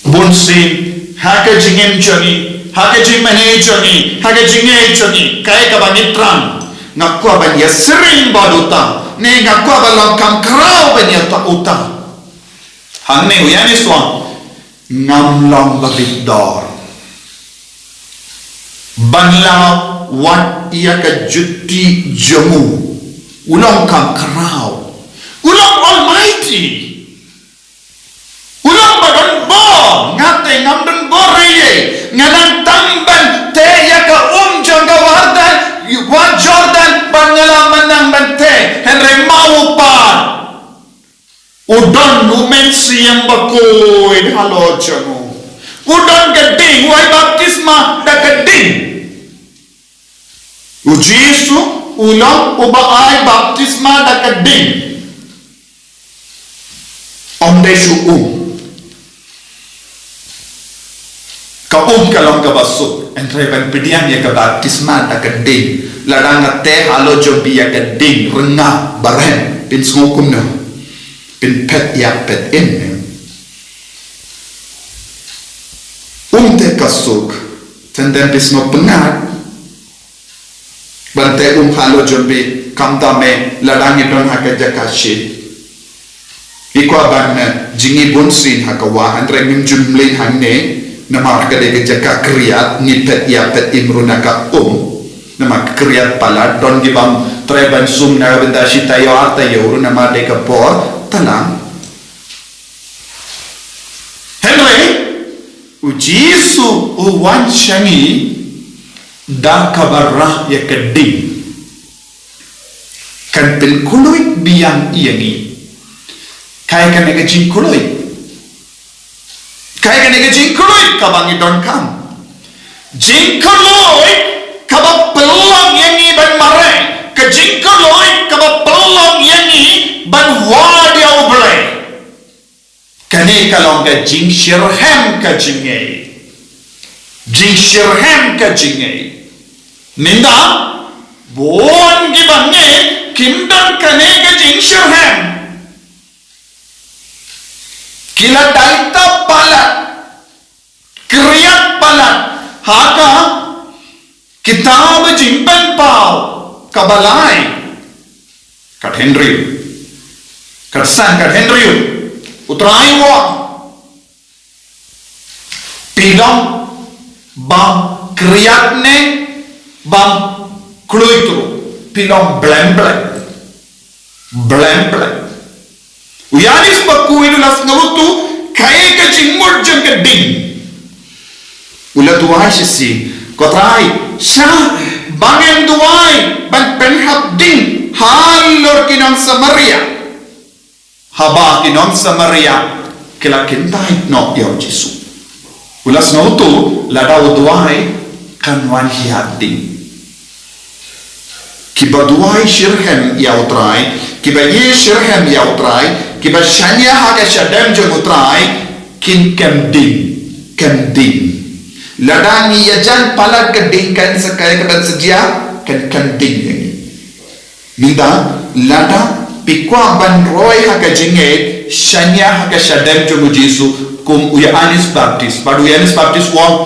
Bun sien ha ka jingim jong ngi, ha ka jingmane jong ngi, ha ka jingïeit jong ngi, kaei kaba ngi thrang, nga kwah ban ïasyriem bad uta, ne nga kwah ban long kham khraw ban ïa uta. Hangne u Ïoannis u ong, ngam long ba bit dor ban la wad ïa ka juti jong u. U long kham khraw. U long Almighty. U long ba don bor. Nga te ngam don bor ei ei. Nga nang tang ban teh ïa ka um jong ka wah Jordan, wah Jordan, bad nga la nang ban teh. Hynrei ma u pat u don u Mynsiem Bakhuid halor jong u. U don ka ding, u ai baptisma da ka ding. U Jisu u long uba ai baptisma da ka ding. Ym dei shu um. Ka um ka long kaba suk, hynrei ban pdiang ïa ka baptisma da ka ding. Lada nga teh halor jong phi ïa ka ding, rnga, ba rem, phin sngew kumno? Phin phet ïap phet im ne? Um te ka suk, teng teng phi sngew pyngngad. Ban teh um halor jong phi, khamtam eh lada ngi don ha ka jaka shit. Ngi kwah ban, eh, jngi bun sien ha ka wah, hynrei ngim ju mlien hangne, namar ka dei ka jaka khriat, ngi phet ïap phet im ruh na ka um. Namar ka khriat palat, don ki bym treh ban sum na ka bynta shi taïew ar taïew ruh namar dei ka por tlang. Hynrei u Jisu u wan sha ngi da kaba rah ïa ka ding. Kan pynkhluit biang ïa ngi. Kaei kane ka jingkhluit? Kaei kane ka jingkhluit kaba ngi donkam? Jingkhluit kaba pynlong ïa ngi ban mareh. Ka jingkhluit kaba pynlong ïa ngi ban wad ïa U Blei. Kane ka long ka jingshitrhem ka jingïeit. Jingshitrhem ka jingïeit. Mynta bun kiba ngeit kim don kane ka jingshitrhem. Ki la dei ta palat, khriat palat ha ka Kitab Jingpynpaw kaba lai. Kat hynriew. Kat san, kat hynriew. U Trai u ong, phi long bym khriat ne Bam kloi tru, phi long blem blem. Blem blem. U Ïoannis Bakhuid u la sngewthuh kaei ka jingmut jong ka ding. U la duwai shisien, ko Trai, sha ba ngin duwai ban pynhap ding halor ki nong Samaria. Haba ki nong Samaria ki la kyntait noh ïa u Jisu. U la sngewthuh lada u duwai kan wan hiar ding. Kiba duwai shitrhem ïa u Trai, kiba ïeit shitrhem ïa u Trai, kiba shaniah ha ka shadem jong u Trai, kin kem ding, kem ding. Lada ngi ïajan palat ka ding kan sa kai ka ban sa jia, kan kem ding ïa ngi. Mynta, lada phi kwah ban roi ha ka jingngeit, shaniah ha ka shadem jong u Jisu, kum u Ïoannis Baptist. Bad u Ïoannis Baptist u ong,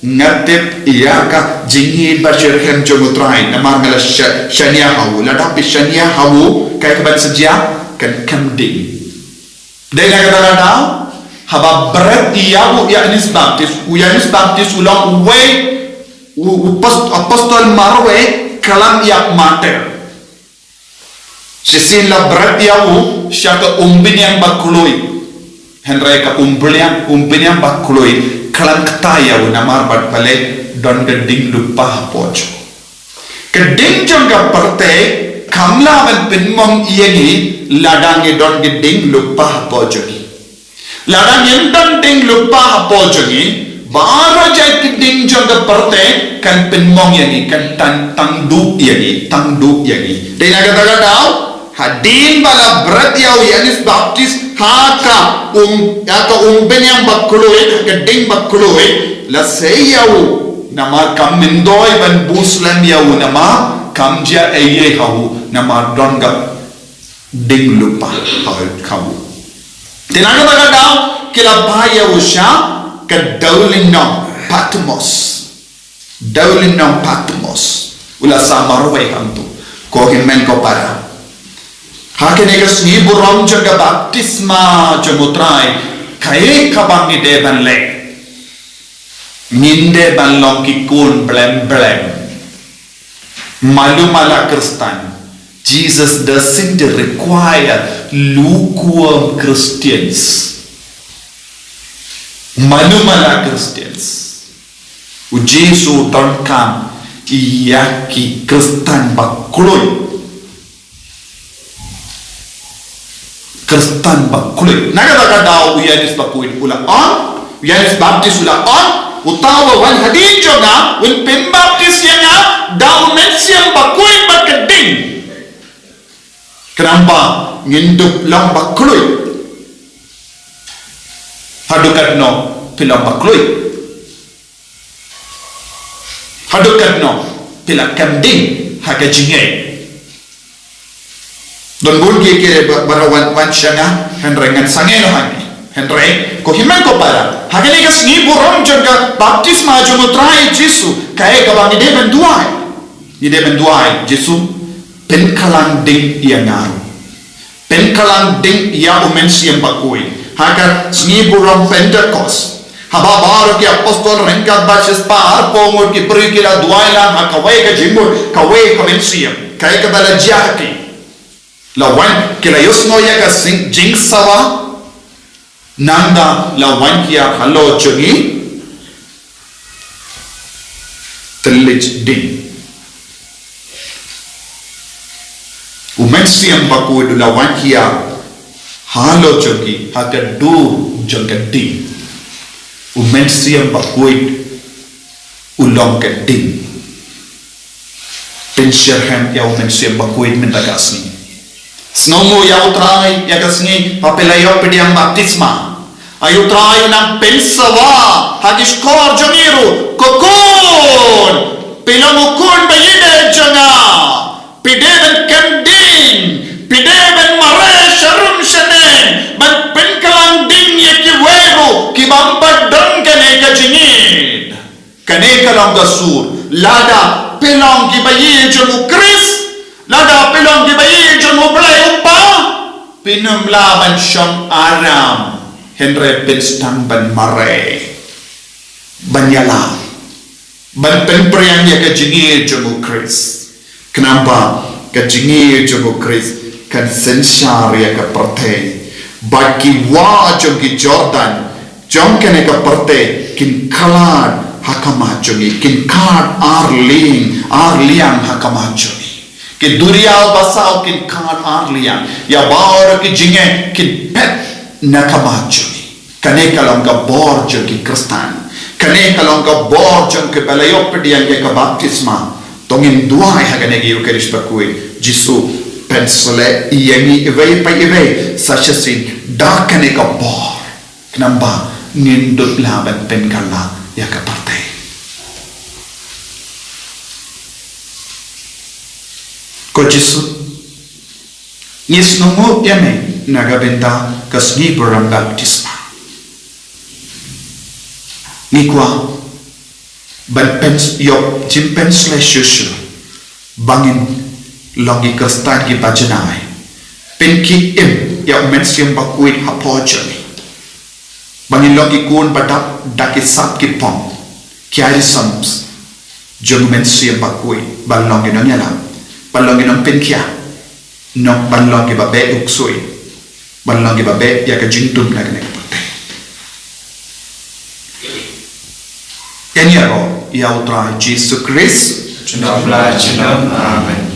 nga tip ïa ka jingngeit ba shitrhem jong u Trai, namar nga la sha-, shaniah ha u. Lada phi shaniah ha u, kaei ka ban sa jia, kan kem ding. Dei na kata ka daw, haba bret ïa u Ïoannis Baptist, u Ïoannis Baptist u long uwei u, u post-, apostol marwei khlem ïa u martyr. Shisien la bret ïa u sha ka umbniang ba kloi. Hynrei ka umbniang, umbniang ba kloi khlem kta ïa u namar ba balei, don ka ding lypa hapoh jong u. Ka ding jong ka pyrthei kam lah ban pynmong ïa ngi lada ngi don ka ding lypa hapoh jong ngi. Lada ngim don ding lypa hapoh jong ngi, baroh jait ki ding jong ka pyrthei kan pynmong ïa ngi, kan tang, tang duh ïa ngi, tang duh ïa ngi. Dei na kata ka daw, hadien ba la bret ïa u Ïoannis Baptist ha ka um, ha ka umbniang ba kloi, ha ka ding ba kloi, la sei ïa u, namar kam myntoi ban bun slem ïa u, namar kam jia ei ei ha u, namar don ka ding lypa ha u. Te na kata ka daw, ki la phah ïa u sha ka dewlynnong Patmos. Dewlynnong Patmos. U la sah marwei hangto. Ko hynmen ko para, ha kane ka sngi burom jong ka baptisma jong u Trai, kaei kaba ngi dei ban leh? Ngin dei ban long ki khun blem blem. Malu mala Khristan, Jesus doesn't require lukewarm Christians. Malu mala Christians. U Jisu u donkam ïa ki Khristan ba kloi. Khristan ba kloi. Na kata ka daw u Ïoannis Bakhuid u la ong, u Ïoannis Baptist u la ong, uta uba wan hadien jong nga, un pynbaptis ïa nga da u Mynsiem Bakhuid bad ka ding. Khnang ba ngin dup long ba kloi. Haduh katno phi long ba kloi? Haduh katno phi la kem ding ha ka jingngeit? Don bun ki, ki ba, ba la wan, wan sha nga, hynrei ngan sangeh noh hangne. Hynrei ko hynmen ko para, ha kane ka sngi burom jong ka baptisma jong u Trai Jisu, kaei kaba ngi dei ban duwai? Ngi dei ban duwai, Jisu, pynkylla ding ïa nga ruh. Pynkylla ding ïa u Mynsiem Bakhuid. Ha ka sngi burom Pentekost, haba baroh ki apostol ryngkat bad shispah arphew ngut ki briew ki la duwai lang ha kawei ka jingmut, kawei ka mynsiem. Kaei kaba la jia ha ki? La wan, ki la ïohsngew ïa ka sing-, jingsawa. Nangta la wan hiar halor jong ngi, thylliej ding. U Mynsiem Bakhuid u la wan hiar halor jong ngi ha ka dur jong ka ding. U Mynsiem Bakhuid u long ka ding. Pynshitrhem ïa u Mynsiem Bakhuid mynta ka sngi. Sngewnguh ïa u Trai ïa ka sngi ba phi la ïoh pdiang baptisma. Ai u Trai u nang pynsawa ha ki shkor jong ngi ruh, ko khun, phi long u khun ba ïeit jong nga. Phi dei ban kem ding, phi dei ban mareh sharum shaneng, ban pynkylla ding ïa kiwei ruh kiba ym pat don kane ka jingïeit. Kane ka long ka sur, lada phi long kiba ïeit jong u Khrist, lada phi long kiba ïeit jong u Blei u Kpa, phin ym lah ban shong aram, hynrei phin sdang ban mareh, ban ïalam. Ban pynpriang ïa ka jingïeit jong u Khrist. Khnang ba ka jingïeit jong u Khrist kan synshar ïa ka pyrthei. Ba ki wah jong ki Jordan jong kane ka pyrthei kin khlad ha khmat jong ngi, kin khlad ar liang, ar liang ha khmat jong ngi. Ki duriaw basaw kin khlad ar liang, ïa baroh ki jingeh kin phet na khmat jong ngi. Kane ka long ka bor jong ki Khristan. Kane ka long ka bor jong kiba la ïoh pdiang ïa ka baptisma. To ngin duwai ha kane ka Eucharist bakhuid, Jisu, pynshlei ïa ngi iwei pa iwei sa shisien da kane ka bor. Khnang ba ngin dup lah ban pynkylla ïa ka pyrthei. Ko Jisu, ngi sngewnguh ïa me na ka bynta ka sngi burom baptisma. Ngi kwah ban pyn-, ïoh jingpynshlei shuh shuh ba ngin long ki Khristan kiba janai. Pynkhie im ïa u Mynsiem Bakhuid hapoh jong ngi. Ba ngin long ki khun ba dap da ki sap ki pom, ki aïsam jong u Mynsiem Bakhuid, ban long ki nongïalam, ban long ki nongpynkhiah, nong ban long kiba beh u ksuid, ban long kiba beh ïa ka jingdum na kane ka pyrthei. Ïaroh ïa u Trai Jisu Khrist. Junom la junom. Amen.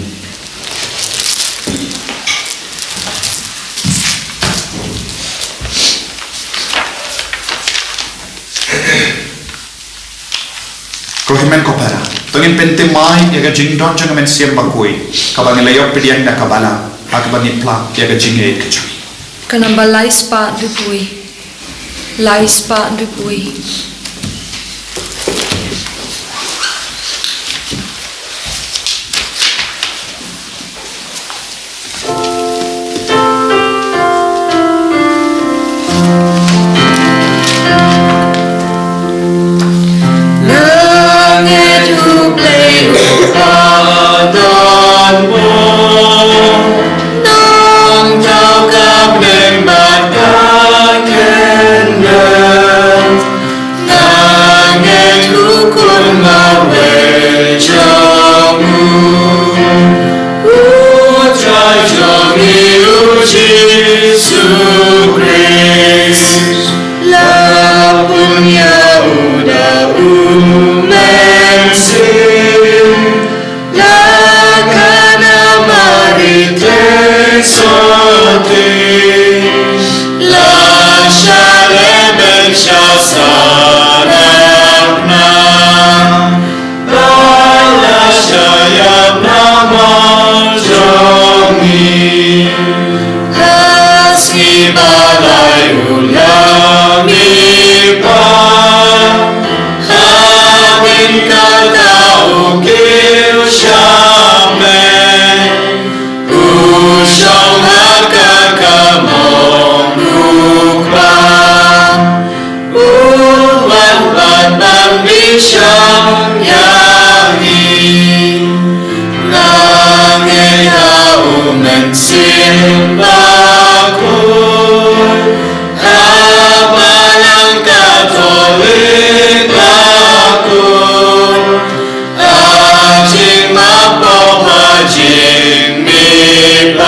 Ko hynmen ko para, to ngin pynthymmai ïa ka jingdon jong ka Mynsiem Bakhuid kaba ngi la ïoh pdiang da ka balang ha kaba ngi pla ïa ka jingïeit ka jong ngi. Ka namba lai spah hynriewphew wei. Lai spah hynriewphew wei. Lyngngoh U Blei uba don bor, nongthaw ka bneng bad ka kyndon. Nga ngeit u Khun marwei jong u, u Trai jong ngi u Jisu Khrist. La pun ïa u da u Mynsiem, la khana Mari Theisotti, la shah leh ban shah sarak na, ba la shah ïap na bynta jong ngi. Ha sngi ba lai u la mihpat, ha bynta kata u kiew sha mei, u shong ha ka kamon u Kpa. U wan pat ban pynshong ïa ngi. Nga ngeit ha u Mynsiem Bakhuid, ha Balang Katholik bakhuid, ha jingmap pop ha jingmihpat,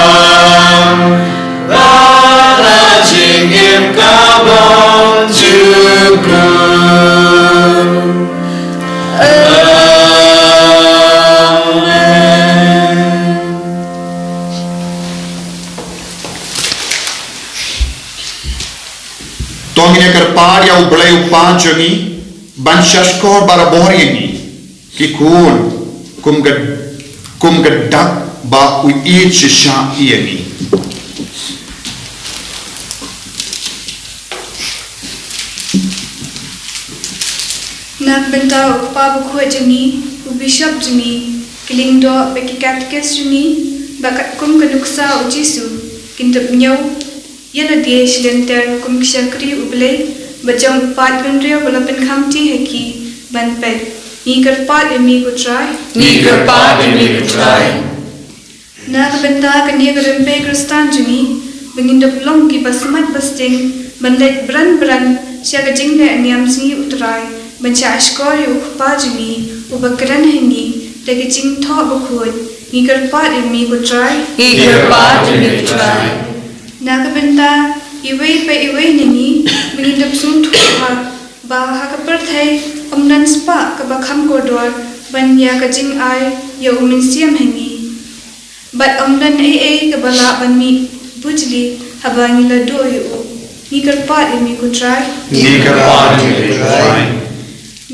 bad ha jingim kabym jukut. Amen. To ngin ïa kyrpad ïa U Blei U Kpa jong ngi ban shahshkor barabor ïa ngi ki khun, kum ka, kum ka dak ba u ïeit shisha ïa ngi. Na ka bynta u Kpa Bakhuid jong ngi, u Bishop jong ngi, ki lyngdoh bad ki katekist jong ngi, ba katkum ka nuksa u Jisu, kin dep ñiew ïa lade shilynter kum ki shakri U Blei, ba jong u paid bynriew ba la pynkhamti ha ki ban peit. Ngi kyrpad ïa me ko Trai. Ngi kyrpad ïa me ko Trai. Na ka bynta kane ka rympei Khristan jong ngi, ba ngin dep long kiba smat ba sting ban leit bran bran sha ka jingleh niam sngi U Trai, ban shahshkor ïa u Kpa jong ngi, uba kren ha ngi da ka jingthoh bakhuid, ngi kyrpad ïa me ko Trai. Ngi kyrpad ïa me ko Trai. Na ka bynta iwei pa iwei na ngi, ba ngin ïa sngewthuh ba ha ka pyrthei ym don spah kaba kham kordor ban ïa ka jingai ïa u Mynsiem ha ngi. Bad ym don ei ei kaba lah ban mih bujli haba ngi la duh ïa u. Ngi kyrpad ïa me ko Trai. Ngi kyrpad ïa me ko Trai.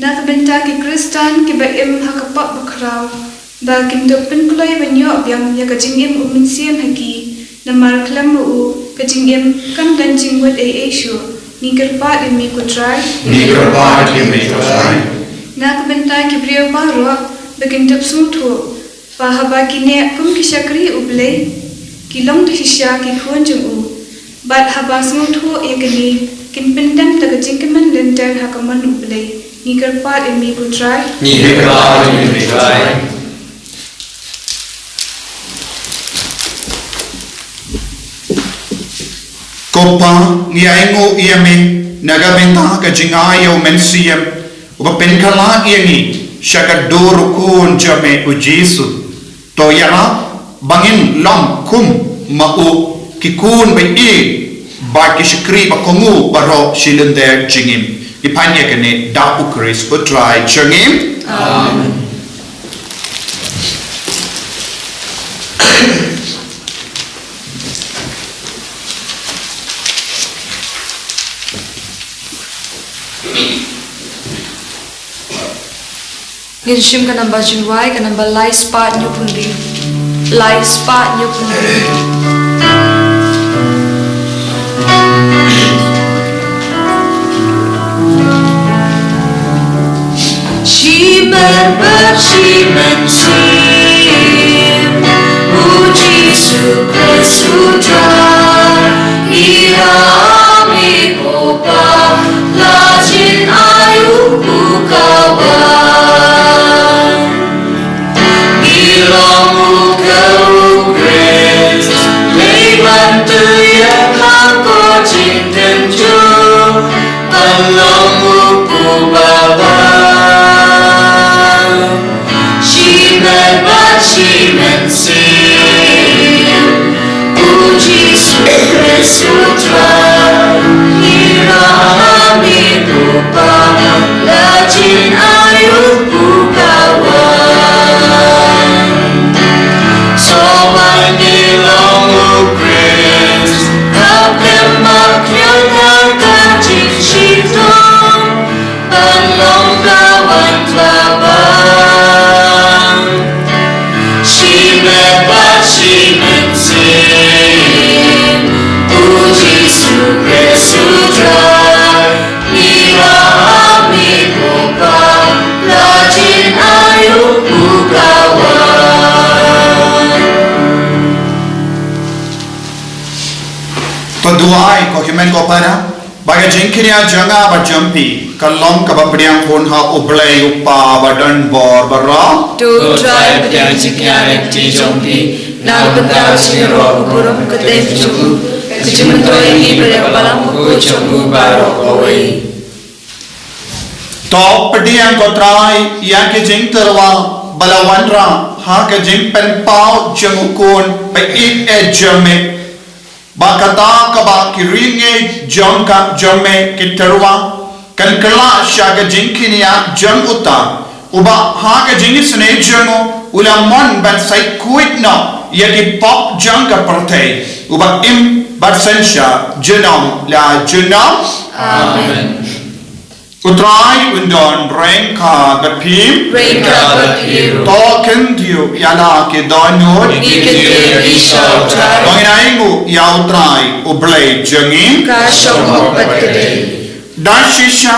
Na ka bynta ki Khristan kiba im ha ka pop bakhraw, ba kin da pynkloi ban ïoh biang ïa ka jingim u Mynsiem ha ki, namar khlem ma u ka jingim kam don jingmut ei ei shuh. Ngi kyrpad ïa me ko Trai. Ngi kyrpad ïa me ko Trai. Na ka bynta ki briew baroh, ba kin da sngewthuh ba haba ki neh kum ki shakri U Blei, ki long da shisha ki khun jong u. Bad haba sngewthuh ïa kane, kin pyndem da ka jingkmen lynter ha ka mon U Blei. Ngi kyrpad ïa me ko Trai. Ngi kyrpad ïa me ko Trai. Ko Pa, ngi ainguh ïa me na ka bynta ka jingai ïa u Mynsiem, uba pynkylla ïa ngi sha ka dur u Khun jong me u Jisu. To ïarap ba ngin long kum ma u, ki khun ba ïeit bad ki shakri ba kohnguh baroh shi lynter jingim. Ngi pan ïa kane da u Khrist u Trai jong ngi. Amen. Ngin shim ka namba jingrwai, ka namba lai spah hynñiewphew hynriew. Lai spah hynñiewphew hynriew. Shimet bad shi mynsiem, u Jisu Khrist u Trai, ngi ïa me ko Pa, la jin ai u pu ka wan. Ngi long u ka u Khrist, lei ban tu ïa ka ko jingtynjuh, ban long u pu ba wan. Shimet bad shi mynsiem, u Jisu Khrist u Trai, ngi ïa me ko Pa, la jin ai u pu ka wan. Sngewbha ngi long u Khrist, hap khlem ba khñiot ha ka jingshitom, ban long ka wan ba wan. Shimet bad shi mynsiem, u Jisu Khrist u Trai, ngi ïa me ko Pa, la jin ai u pu ka wan. To duwai, ko hynmen ko para. Ba ka jingkñia jong nga bad jong phi kan long kaba pdiang khun ha U Blei U Kpa ba don bor baroh. To Trai, pdiang jingkñia na ka kti jong phi, na ka bynta ka jingïaroh ka burom ka kyrteng jong u, ka jingmyntoi ïa ngi bad ïa ka balang bakhuid jong u baroh kawei. To pdiang ko Trai ïa ki jingtyrwa ba la wanrah ha ka jingpynpaw jong u Khun ba ïeit eh jong me. Ba kata kaba ki riewngeit jong ka jong me ki tyrwa kan kylla sha ka jingkñia jong uta uba ha ka jingisynei jong u u la mon ban sait khuid noh ïa ki pop jong ka pyrthei, uba im bad synshar junom la junom. Amen. U Trai un don ryngkat bad phi. Ryngkat bad phi ruh. To khyndiat ïa la ki dohnud. Ngi khyndiat ïa phi sha U Trai. To ngin ainguh ïa U Trai U Blei jong ngi. Ka shong hok bad ka dei. Da shisha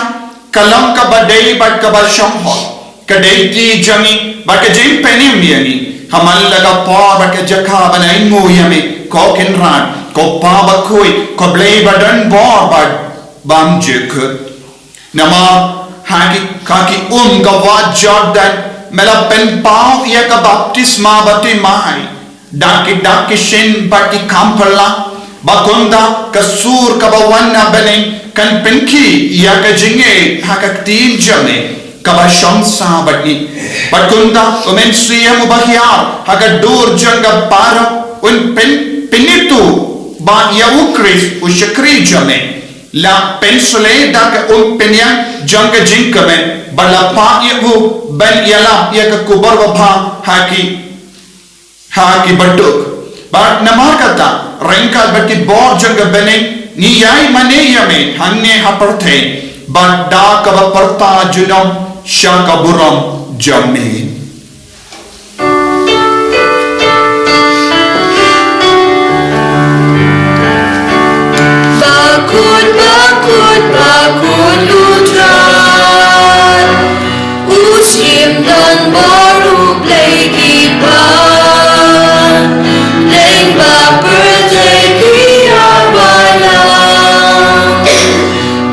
ka long kaba dei bad kaba shong hok, ka dei kti jong ngi bad ka jingpynim ïa ngi ha man la ka por bad ka jaka ban ainguh ïa me, ko Kynrad, ko Pa bakhuid, ko Blei ba don bor bad bymjukut. Namar ha ki, ha ki um ka wah Jordan me la pynpaw ïa ka baptisma ba thymmai da ki dak ki shin bad ki kham phylla, ba kumta ka sur kaba wan na bneng kan pynkhih ïa ka jingïeit ha ka ktien jong me. kaba shong sa bad ngi. Bad kumta, u Mynsiem uba hiar ha ka dur jong ka para un pyn-, pynithuh ba ïa u Khrist u shakri jong me. La pynshlei da ka umphniang jong ka jingkmen, bad la phah ïa u ban ïalap ïa ka khubor babha ha ki, ha ki baduk. Bad namar kata, ryngkat bad ki bor jong ka bneng, ngi ïai mane ïa me hangne ha pyrthei, bad da kaba pyrta junom sha ka burom jong me. Bakut, bakut, bakut u Trai. U shim don bor, u blei ki bor. Lyngba pyrthei ki ïa balang.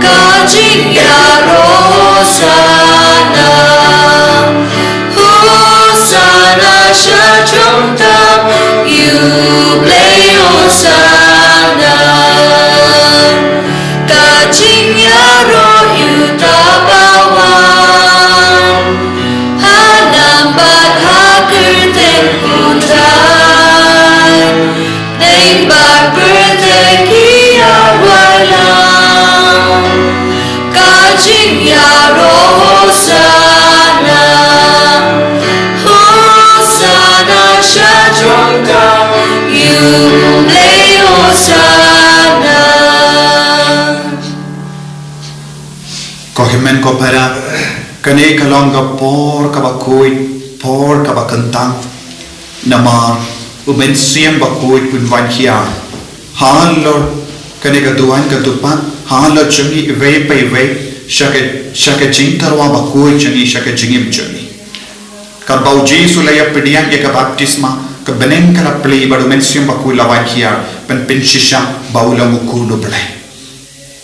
Ka jingïaroh Hosana. Hosana sha jrong tam ïa u Blei, Hosana. Ka jingïaroh ïa uta uba wan ha nam bad ha kyrteng u Trai. Lyngba pyrthei ki ïa balang. Ka jingïaroh Hosana. Hosana sha jrong tam ïa u Blei, Hosana. Ko hynmen ko para, kane ka long ka por kaba khuid, por kaba kyntang. Namar u Mynsiem Bakhuid un wan hiar halor kane ka duwan ka dupat, halor jong ngi iwei pa iwei, sha ka, sha ka jingtyrwa bakhuid jong ngi, sha ka jingim jong ngi. Katba u Jisu u la ïapdiang ïa ka baptisma, ka bneng ka la plie bad u Mynsiem Bakhuid u la wan hiar ban pynshisha ba u long u Khun u Blei.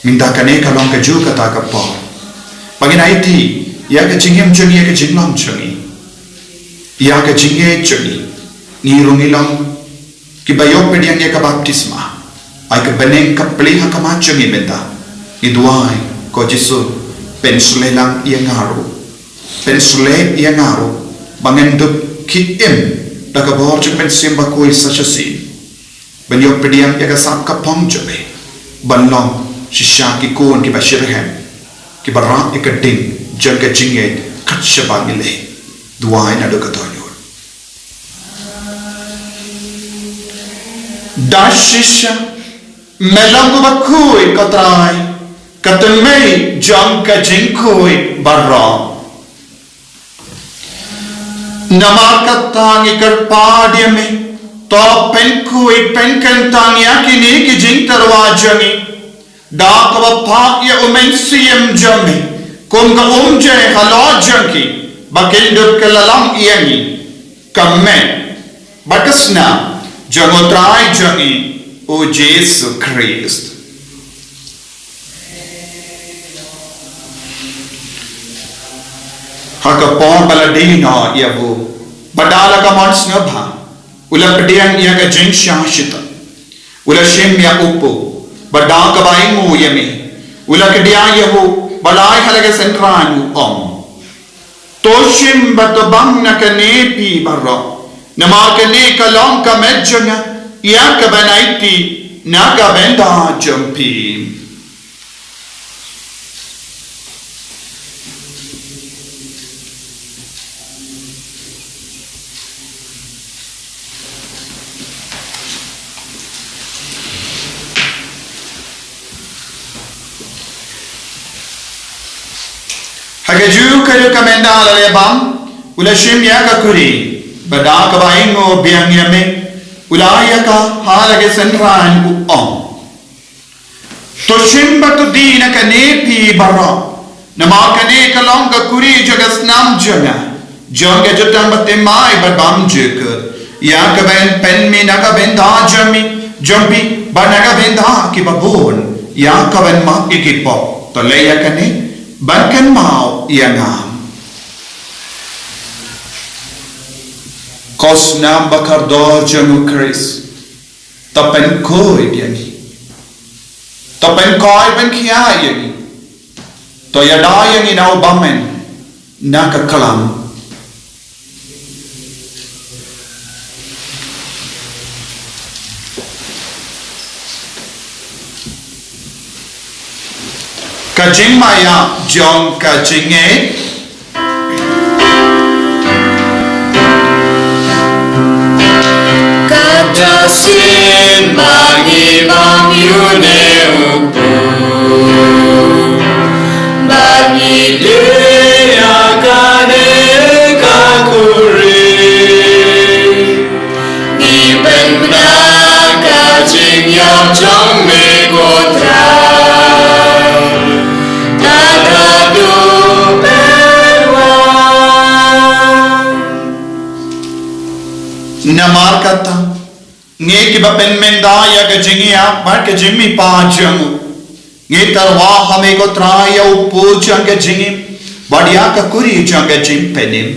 Mynta kane ka long kajuh kata ka por ba ngin aiti ïa ka jingim jong ngi, ïa ka jinglong jong ngi, ïa ka jingngeit jong ngi. Ngi ruh ngi long kiba ïohpdiang ïa ka baptisma. Ai ka bneng ka plie ha khmat jong ngi mynta. Ngi duwai, ko Jisu, pynshlei lang ïa nga ruh. Pynshlei ïa nga ruh ba ngan dup ki im da ka bor jong u Mynsiem Bakhuid sa shisien. Ban ïohpdiang ïa ka sap ka phong jong me, ban long shisha ki khun kiba shitrhem, kiba rah ïa ka ding jong ka jingngeit kat shaba ngi leh. Duwai naduh ka dohnud. Da shisha me long uba khuid, ko Trai, ka tymmen jong ka jingkhuid baroh. Namar kata ngi kyrpad ïa me, to pynkhuid pynkyntang ïa kine ki jingtyrwa jong ngi, da kaba phah ïa u Mynsiem jong me kum ka umjai halor jong ki, ba kin dup kylla lang ïa ngi, ka met bad ka snam jong u Trai jong ngi u Jisu Khrist. Ha ka por ba la die noh ïa u, bad da la ka mon sngewbha, u la pdiang ïa ka jingshah shitom, u la shim ïa u pud, bad da kaba ainguh ïa me, u la kdiah ïa u, bad la ai ha la ka synran, u ong: To shim bad to bam na kane phi baroh, namar kane ka long ka met jong nga, ïa kaban aiti na ka bynta jong phi. Ha kajuh ka ruh ka mynta la dep bam, u la shim ïa ka khuri, bad da kaba ainguh biang ïa me, u la ai ïa ka ha la ka synran, u ong: To shim bad to die na kane phi baroh, namar kane ka long ka khuri jong ka snam jong nga, jong ka jutang bathymmai bad bymjukut, ïa kaban pynmih na ka bynta jong me, jong phi, bad na ka bynta kiba bun, ïa kaban map ïa ki pop. To leh ïa kane ban kynmaw ïa nga. Ko snam ba kordor jong u Khrist, to pynkhuid ïa ngi. To pynkhuid, pynkhia ïa ngi. To ïada ïa ngi na u bymman. Na ka Klam. Ka jingmaïa jong ka jingngeit. Kata sien ba ngi bam ïa une u Blei, ba ngi die ïa kane ka kurim. Ngi pynbna ka jingïap jong me ko Trai, da ka duh pynwan. Namar kata, ngi kiba pynmynta ïa ka jingïap bad ka jingmihpat jong u, ngi tyrwa ha me ko Trai ïa u pud jong ka jingim bad ïa ka kuri jong ka jingpynim.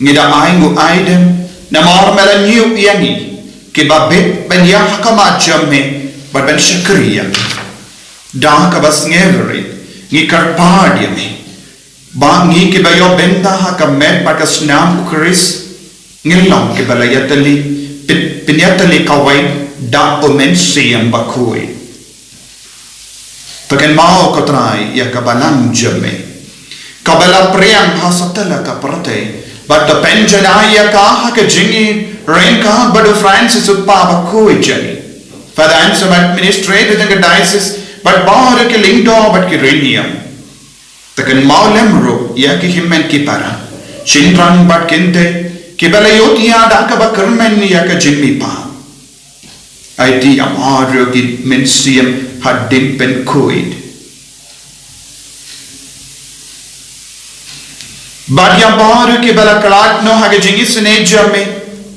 Ngi da ai nguh ai dem namar me la ñiew ïa ngi kiba bit ban ïaid ha khmat jong me bad ban shakri ïa me. Da kaba sngewrit ngi kyrpad ïa me ba ngi kiba ïoh bynta ha ka met bad ka snam u Khrist, ngin long kiba la ïatylli, pyn, pynïatylli kawei da u Mynsiem Bakhuid. To kynmaw ko Trai ïa ka balang jong me, kaba la pdiang ha satlak ka pyrthei, bad to pynjanai ïa ka ha ka jingïeit ryngkat bad u Francis u kpa bakhuid jong ngi, Father Anselm, administrator jong ka diocese, bad baroh ki lyngdoh bad ki riewniam. To kynmaw lem ruh ïa ki hynmen ki para, shynrang bad kynthei, kiba la ïoh thiah da kaba kyrmen ïa ka jingmihpat. Aiti ïa baroh ki mynsiem hadien pynkhuid. Bad ïa baroh kiba la khlad noh ha ka jingisynei jong me,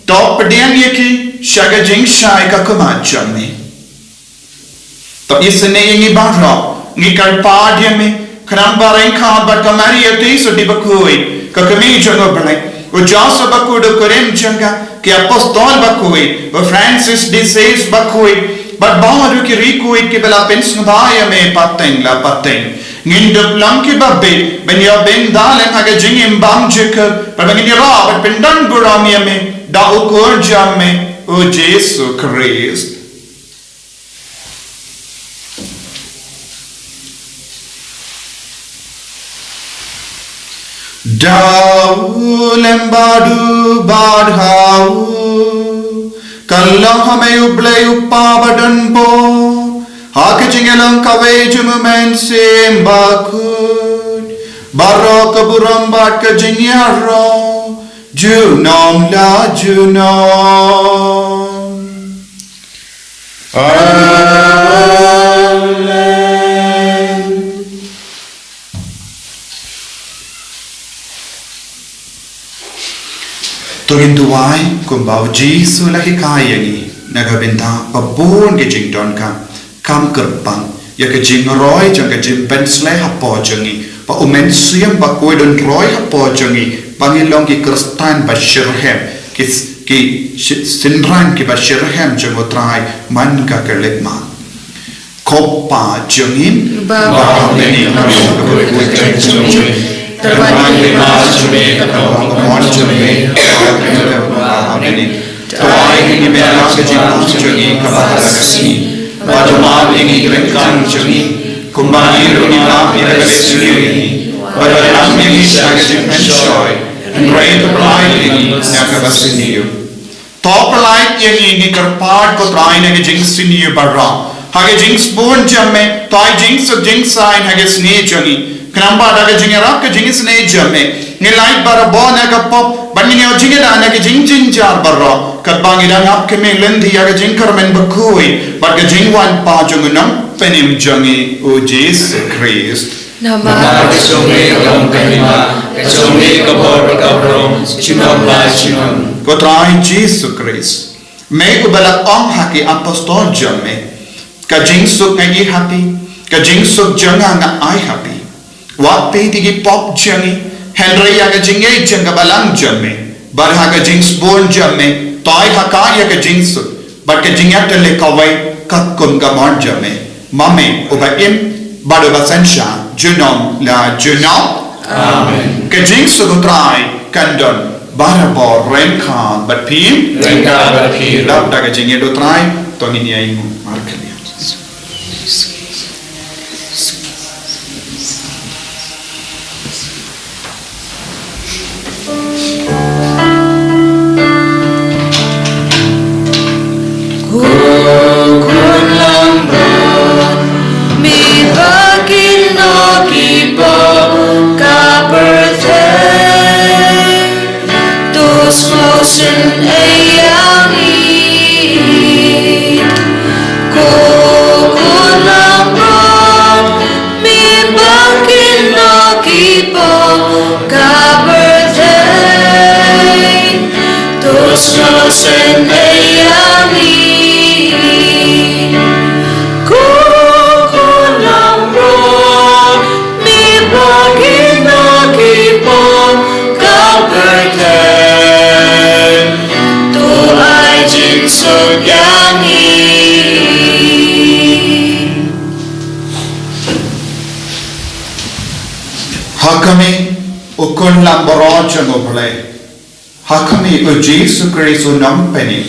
to pdiang ïa ki sha ka jingshai ka khmat jong me. To isynei ïa ngi baroh, ngi kyrpad ïa me, khnang ba ryngkat bad ka Maria Theisotti bakhuid, ka kmie jong u Blei, u Joseph bakhuid u kurim jong ka, ki apostol bakhuid, u Francis de Sales bakhuid, bad baroh ki riewkhuid kiba la pynsngewbha ïa me pateng la pateng, ngin dup long kiba bit ban ïoh bynta lem ha ka jingim bymjukut, bad ba ngin ïarap bad pyndon burom ïa me da u Khun jong me, u Jisu Khrist. Da u lem bad u bad ha u, ka long ha me u Blei u Kpa badonbor, ha ka jingïalong kawei jong u Mynsiem Bakhuid, baroh ka burom bad ka jingïaroh junom la junom. Amen. To ngin duwai kumba u Jisu u la hikai ïa ngi, na ka bynta ba bun ki jingdonkam kam kyrpang ïa ka jingroi jong ka jingpynsleh hapoh jong ngi, ba u Mynsiem Bakhuid un roi hapoh jong ngi, ba ngin long ki Khristan ba shitrhem, ki, ki shi-, shynrang kiba shitrhem jong u Trai man ka khyllipmat. Ko Kpa jong ngi, ba ha bneng, ka long ka kyrteng jong me, ka don ka hima jong me, ka long ka mon jong me, ha ka khyndiat ba ha bneng. To ai ïa ngi mynta ka jingpynbor jong ngi kaba ha ka sngi, bad to map ïa ngi ki ryngkat jong ngi, kumba ngi ruh ngi map ïa kiba sngewsih ïa ngi, bad to ïalam ïa ngi sha ka jingpynshoi, hynrei to pyllait ïa ngi na kaba sniew. To pyllait ïa ngi, ngi kyrpad ko Trai, na ka jingsniew baroh. Ha ka jingsbun jong me, to ai jingsuk jingsaiñ ha ka sngi jong ngi, khnang ba da ka jingïarap ka jingisynei jong me, ngin lait barabor na ka pop, bad ngin ïoh jingïada na ki jingjynjar baroh, katba ngi dang ap khmih lynti ïa ka jingkyrmen bakhuid bad ka jingwan pat jong u Nongpynim jong ngi, u Jisu Khrist. Namar ka jong me ka long ka hima, ka jong me ka bor bad ka burom, junom la junom. Ko Trai Jisu Khrist, me uba la ong ha ki apostol jong me, ka jingsuk nga ai ha phi, ka jingsuk jong nga nga ai ha phi. Wat peit ïa ki pop jong ngi, hynrei ïa ka jingngeit jong ka balang jong me, bad ha ka jingsbun jong me, to ai ha ka ïa ka jingsuk bad ka jingïatylli kawei katkum ka mon jong me, ma me uba im bad uba synshar junom la junom. Amen. Ka jingsuk u Trai kan don barabor ryngkat bad phi. Ryngkat bad phi. Dap da ka jingïeit u Trai, to ngin ïa ïnguh markylliang. Ko Khun Langbrot, me ba kin ïoh ki pop ka pyrthei, to sngewsynei ïa ngi. Ko Khun Langbrot, me ba kin ïoh ki pop ka pyrthei, to sngewsynei ïa ngi. Ko Khun Langbrot, me ba kin ïoh ki pop ka pyrthei, to ai jingsuk ïa ngi. Ha khmih, u Khun Langbrot jong U Blei. Ha khmih, u Jisu Khrist u nongpynim,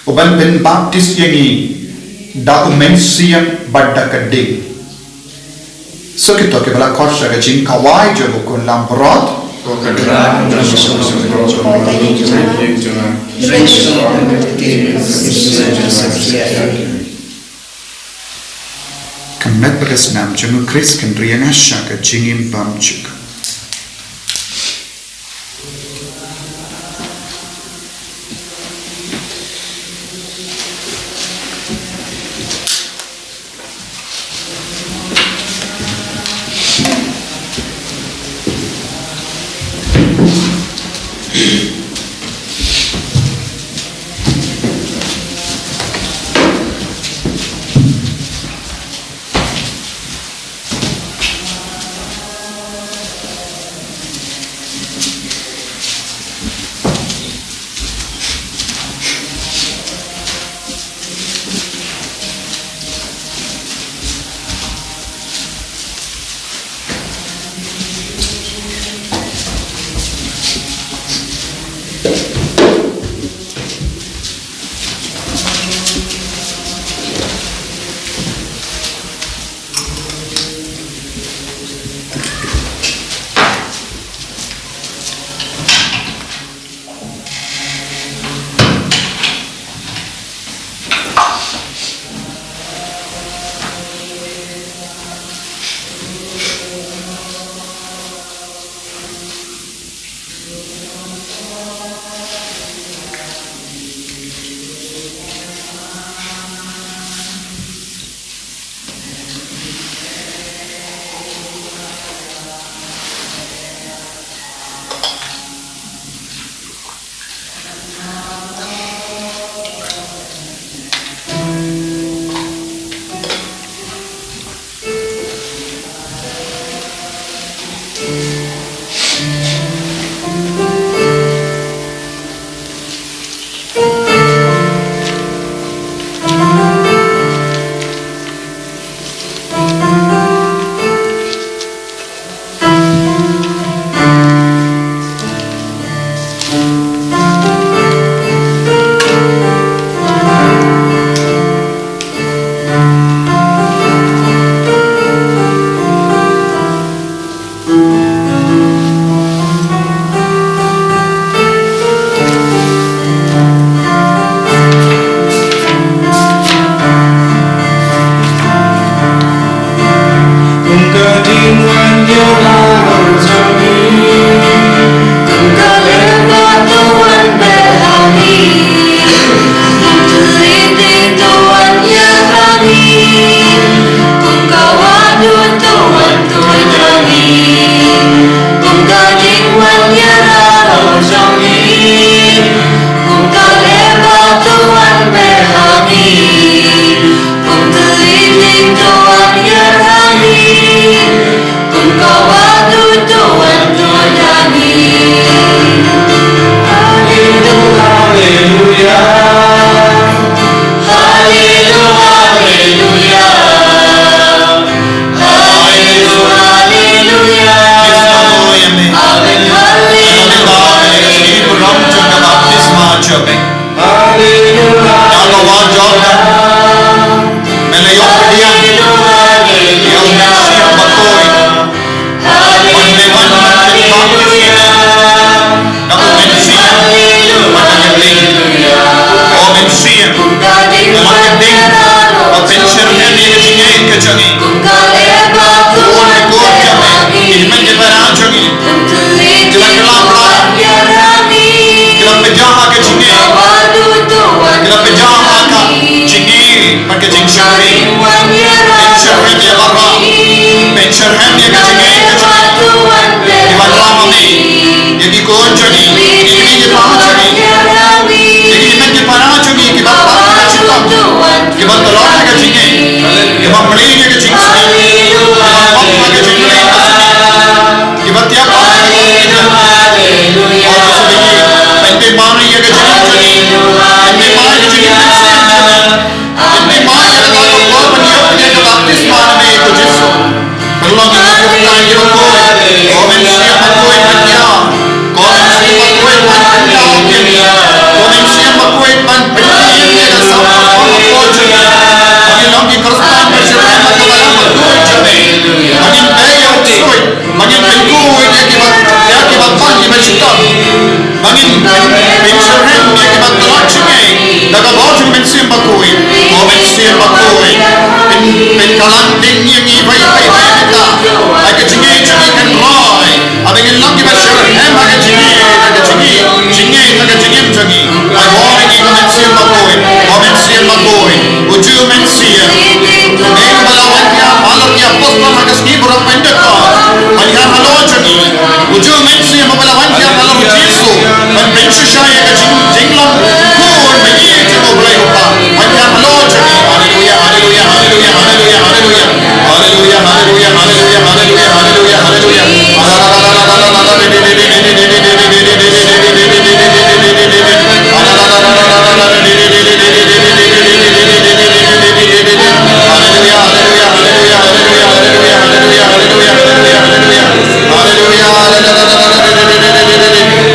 u ban pynbaptis ïa ngi da u Mynsiem bad da ka ding. Sa kito kiba la khot sha ka jingkhawai jong u Khun Langbrot. Ka met bad ka snam jong u Khrist kan ri ïa nga sha ka jingim bymjukut. Kum ka ding wan ïa la jong ngi. Kum ka leh ba to wan beh ha ngi. Kum ka leit ding to wan ïa ha ngi. Kum ka wah dud to wan tuid ha ngi. Kum ka ding wan ïa la jong ngi. Kum ka leh ba to wan beh ha ngi. Kum ka leit ding to wan ïa ha ngi. Kum ka wah dud to wan tuid ha ngi. Ki la kylla bha. Ki la pynjah ha ka jingngeit. Ki la pynjah ha ka jingngeit bad ka jingshakri. Pynsyrhem ïa ka bha. Pynsyrhem ïa ka jingngeit ka jingngeit. Ki wanrah ma me. Ïa ki khun jong ngi. Ïa ki kmie ki kpa jong ngi. Ïa ki hynmen ki para jong ngi kiba pat ha ka jingkam. Kiba tlot ha ka jingngeit. Kiba plie ïa ka jingsniew. Kiba pop ha ka jingplie ka jingngeit. Kiba tiap ha ka jingngeit. O Jisu ba ïeit. Pyntip ma ïa ka jingim jong ngi. Pyntip ma ïa ka jingim jong ngi. Pyntip ma ïa kata ka por ban ïoh ïa ka baptisma na me ko Jisu. Pynlong ïa nga kum ka ïa ka khuid. Ko Mynsiem Bakhuid ban ïa. Ko Mynsiem Bakhuid ban pyndaw ïa ngi. Ko Mynsiem Bakhuid ban pynïeng ïa ka sawa ko jong ngi. Ba ngin long ki Khristan ba shyrkhei ha ka balang bakhuid jong me. Ba ngin peit ïa u ksuid. Ba ngin pynkuid ïa kiba, ïa kiba pan kiba shitom. Ba ngin pyn, pynshyrkhei ïa kiba tlot jingngeit da ka bor jong u Mynsiem Bakhuid. Ko Mynsiem Bakhuid. Pyn, pynkylla ding ïa ngi ba ïa, ba ïa, ba ïa mynta. Ba ka jingngeit jong ngi kan roi. Ba ngin long kiba shyrkhei ha ka jingngeit, ha ka jingngeit, jingngeit ha ka jingim jong ngi. Ai bor ïa ngi ko Mynsiem Bakhuid. Ko Mynsiem Bakhuid. U Jisu Mynsiem. Me uba la wan ïa halor ki apostol ha ka sngi baroh Pentekost. Ban ïa halor jong ngi. U Jisu Mynsiem uba la wan ïa halor u Jisu. Ban pynshisha ïa ka jing, jinglong khun ba ïeit jong U Blei U Kpa. Ban ïa halor jong ngi. Haleluia, haleluia, haleluia, haleluia, haleluia. Haleluia, haleluia, haleluia, haleluia, haleluia, haleluia. Haleluia, haleluia, haleluia, haleluia, haleluia, haleluia, haleluia, haleluia, haleluia, haleluia, haleluia. Haleluia.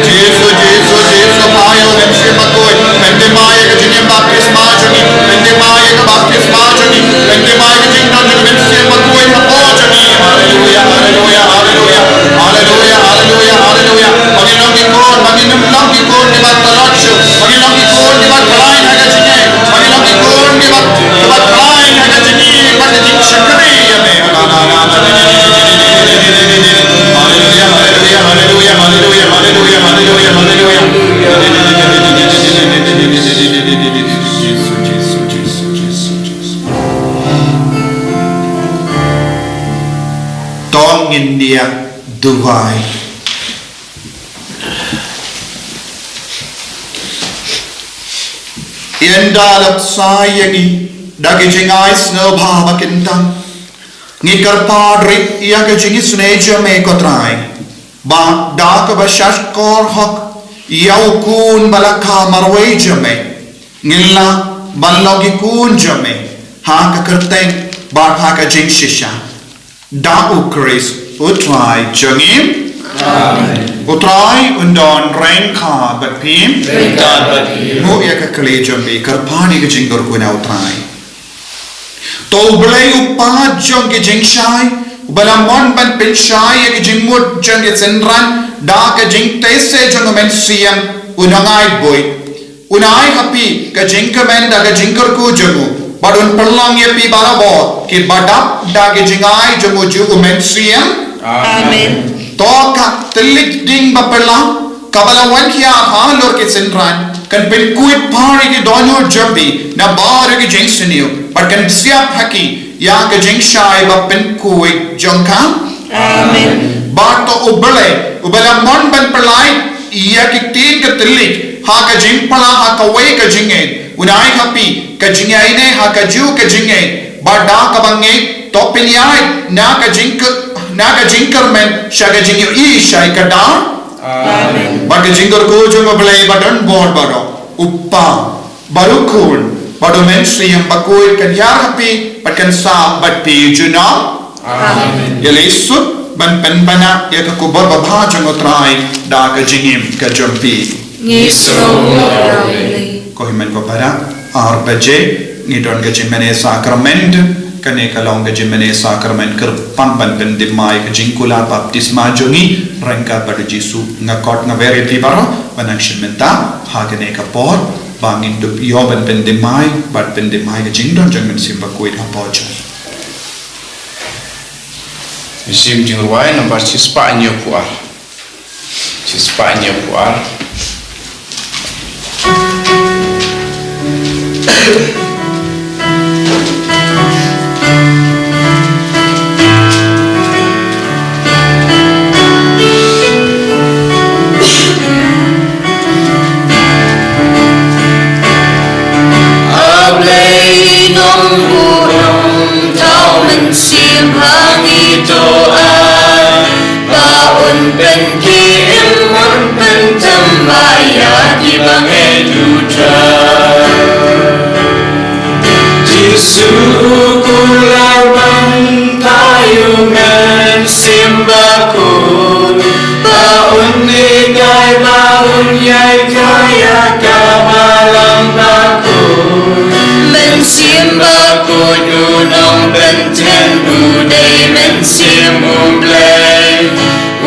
Jisu, Jisu, Jisu, pynïaid ïa u Mynsiem Bakhuid. Pyntip ma ïa ka jingim baptisma jong ngi. Pyntip ma ïa ka baptisma jong ngi. Pyntip ma ïa ka jingdon jong u Mynsiem Bakhuid hapoh jong ngi. Haleluia, haleluia, haleluia. Haleluia, haleluia, haleluia. Ba ngin long ki khun, ba ngin ym long ki khun kiba tlot shuh. Ba ngin long ki khun kiba khlaiñ ha ka jingngeit. Ba ngin long ki khun kiba, kiba khlaiñ ha ka jingngeit bad ka jingshakri ïa me. To ngin ïa duwai. Ynda la pynshai ïa ngi da ki jingai sngewbha ba kyntang, ngi kyrpad rit ïa ka jingisynei jong me ko Trai, ba da kaba shahshkor hok ïa u Khun ba la kha marwei jong me, ngin lah ban long ki khun jong me ha ka kyrteng bad ha ka jingshisha. Da U Khrist U Trai jong ngi. Amen. U Trai un don ryngkat bad phi. Ryngkat bad phi. Buh ïa ka kylli jong phi, kyrpad ïa ka jingkyrkhu na U Trai. To U Blei U Kpa jong ki jingshai, uba la mon ban pynshai ïa ki jingmut jong ki synran da ka jingtei se jong U Mynsiem, un ong ai buit. Un ai ha phi ka jingkmen da ka jingkyrkhu jong u, bad un pynlong ïa phi barabor kiba dap da ki jingai jong u Jisu U Mynsiem. Amen. To ka thylliej ding ba phylla kaba la wan hiar halor ki synran kan pynkhuid par ïa ki dohnud jong phi na baroh ki jingsniew, bad kan siap ha ki ïa ka jingshai ba pynkhuid jong ka. Amen. Bad to U Blei uba la mon ban pynlait ïa ki ktien ka thylliej ha ka jingphylla ha kawei ka jingngeit, un ai ha phi ka jingïaineh ha kajuh ka jingngeit, bad da kaba ngeit to pynïaid na ka jingkyrmen sha ka jingïohi shai kdar. Amen. Bad ka jingkyrkhu jong U Blei ba don bor baroh, U Kpa bad U Khun bad U Mynsiem Bakhuid kan hiar ha phi bad kan sah bad phi junom. Amen. Ïa lei suk ban pynbna ïa ka khubor babha jong U Trai da ka jingim ka jong phi. Ngi sngewnguh ïa U Blei. Ko hynmen ko para, ar baje ngi don ka jingmane sakrament. Kane ka long ka jingmane sakrament kyrpang ban pyndep ïa ka jingkular baptisma jong ngi ryngkat bad U Jisu. Nga khot nga wer ïa phi baroh ban nang shim bynta ha kane ka por ba ngin dup ïoh ban pyndep bad pyndep ka jingdon jong U Mynsiem Bakhuid hapoh jong ngi. Mynsiem Jingrwai nambar shispah hynñiewphew ar. Shispah hynñiewphew ar. A Blei Nongbuh Nongthaw Mynsiem ha ngi to ai, ba un pynkhih im un pynthymmai ïa kiba ngeit U Trai. Jisu u kular ban phai U Mynsiem Bakhuid, ba un hikai, ba un ïaid ïa ka Balang Bakhuid. Mynsiem Bakhuid u nongpynthied u dei Mynsiem U Blei.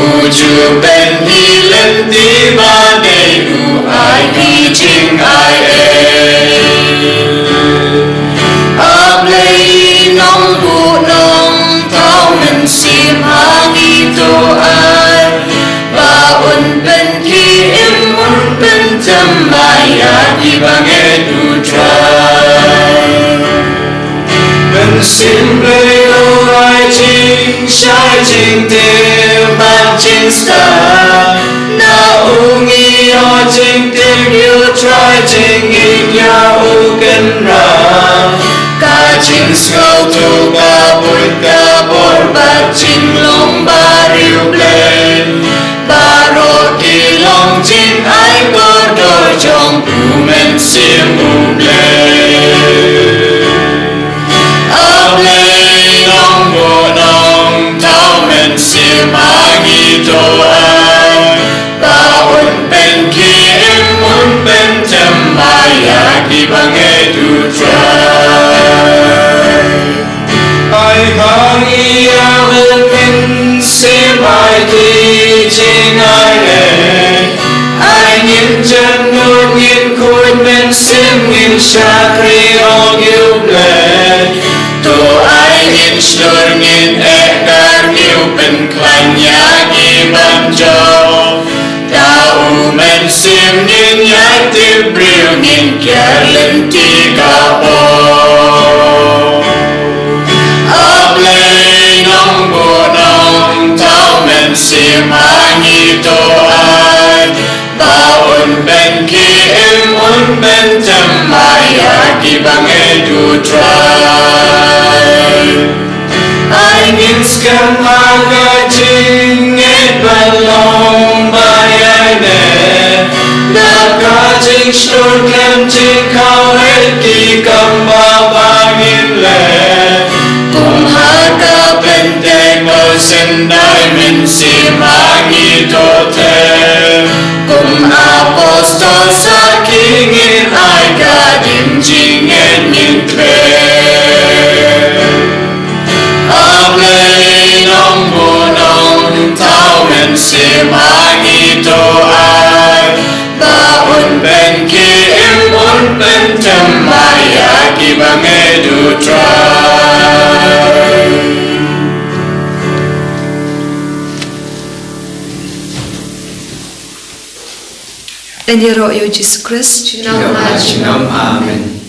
U ju pynïaleh ïa kiba dei, u ai ki jingai ei. A Blei Nongbuh Nongthaw Mynsiem ha ngi to ai, ba un pynkhih im un pynthymmai ïa kiba ngeit U Trai. Mynsiem Blei u ai jingshai jingtip bad jingstad. Na u ngi ïoh jingtip ïa U Trai, jingngeit ïa u kynrad. Ka jingsngewthuh, ka buit ka bor bad jinglong bariewblei, baroh ki long jingai kordor jong U Mynsiem U Blei. A Blei Nongbuh Nongthaw Mynsiem ha ngi to ai, ba un pynkhih im un pynthymmai ïa kiba ngeit U Trai. Ai ha ngi ïa U Mynsiem, ai ki jingai ei. Ai ngin jemnud, ngin khuid mynsiem, ngin shakri ong ïa U Blei. To ai ngin shlur, ngin eh kyrkieh, pynkhlaiñ ïa ki ban jop. Da U Mynsiem ngin ïaid tip briew, ngin kiar lynti ka bor. A Blei Nongbuh Nongthaw Mynsiem ha ngi to ai, ba un pynkhih im un pynthymmai ïa kiba ngeit U Trai. Ai ngin skhem ha ka jingngeit ban long ba ïaineh, da ka jingshlur khlem jingkhaw ïa ki kam ba ngin leh. Kum ha ka Pentekost, syndai mynsiem ha ngi to teh. Kum apostol sakhi ngin ai ka ding jingngeit, ngin trei. A Blei Nongbuh Nongthaw Mynsiem ha ngi to ai, ba un pynkhih im un pynthymmai ïa kiba ngeit U Trai. Leit ïaroh ïa U Jisu Khrist. Junom ha junom. Amen.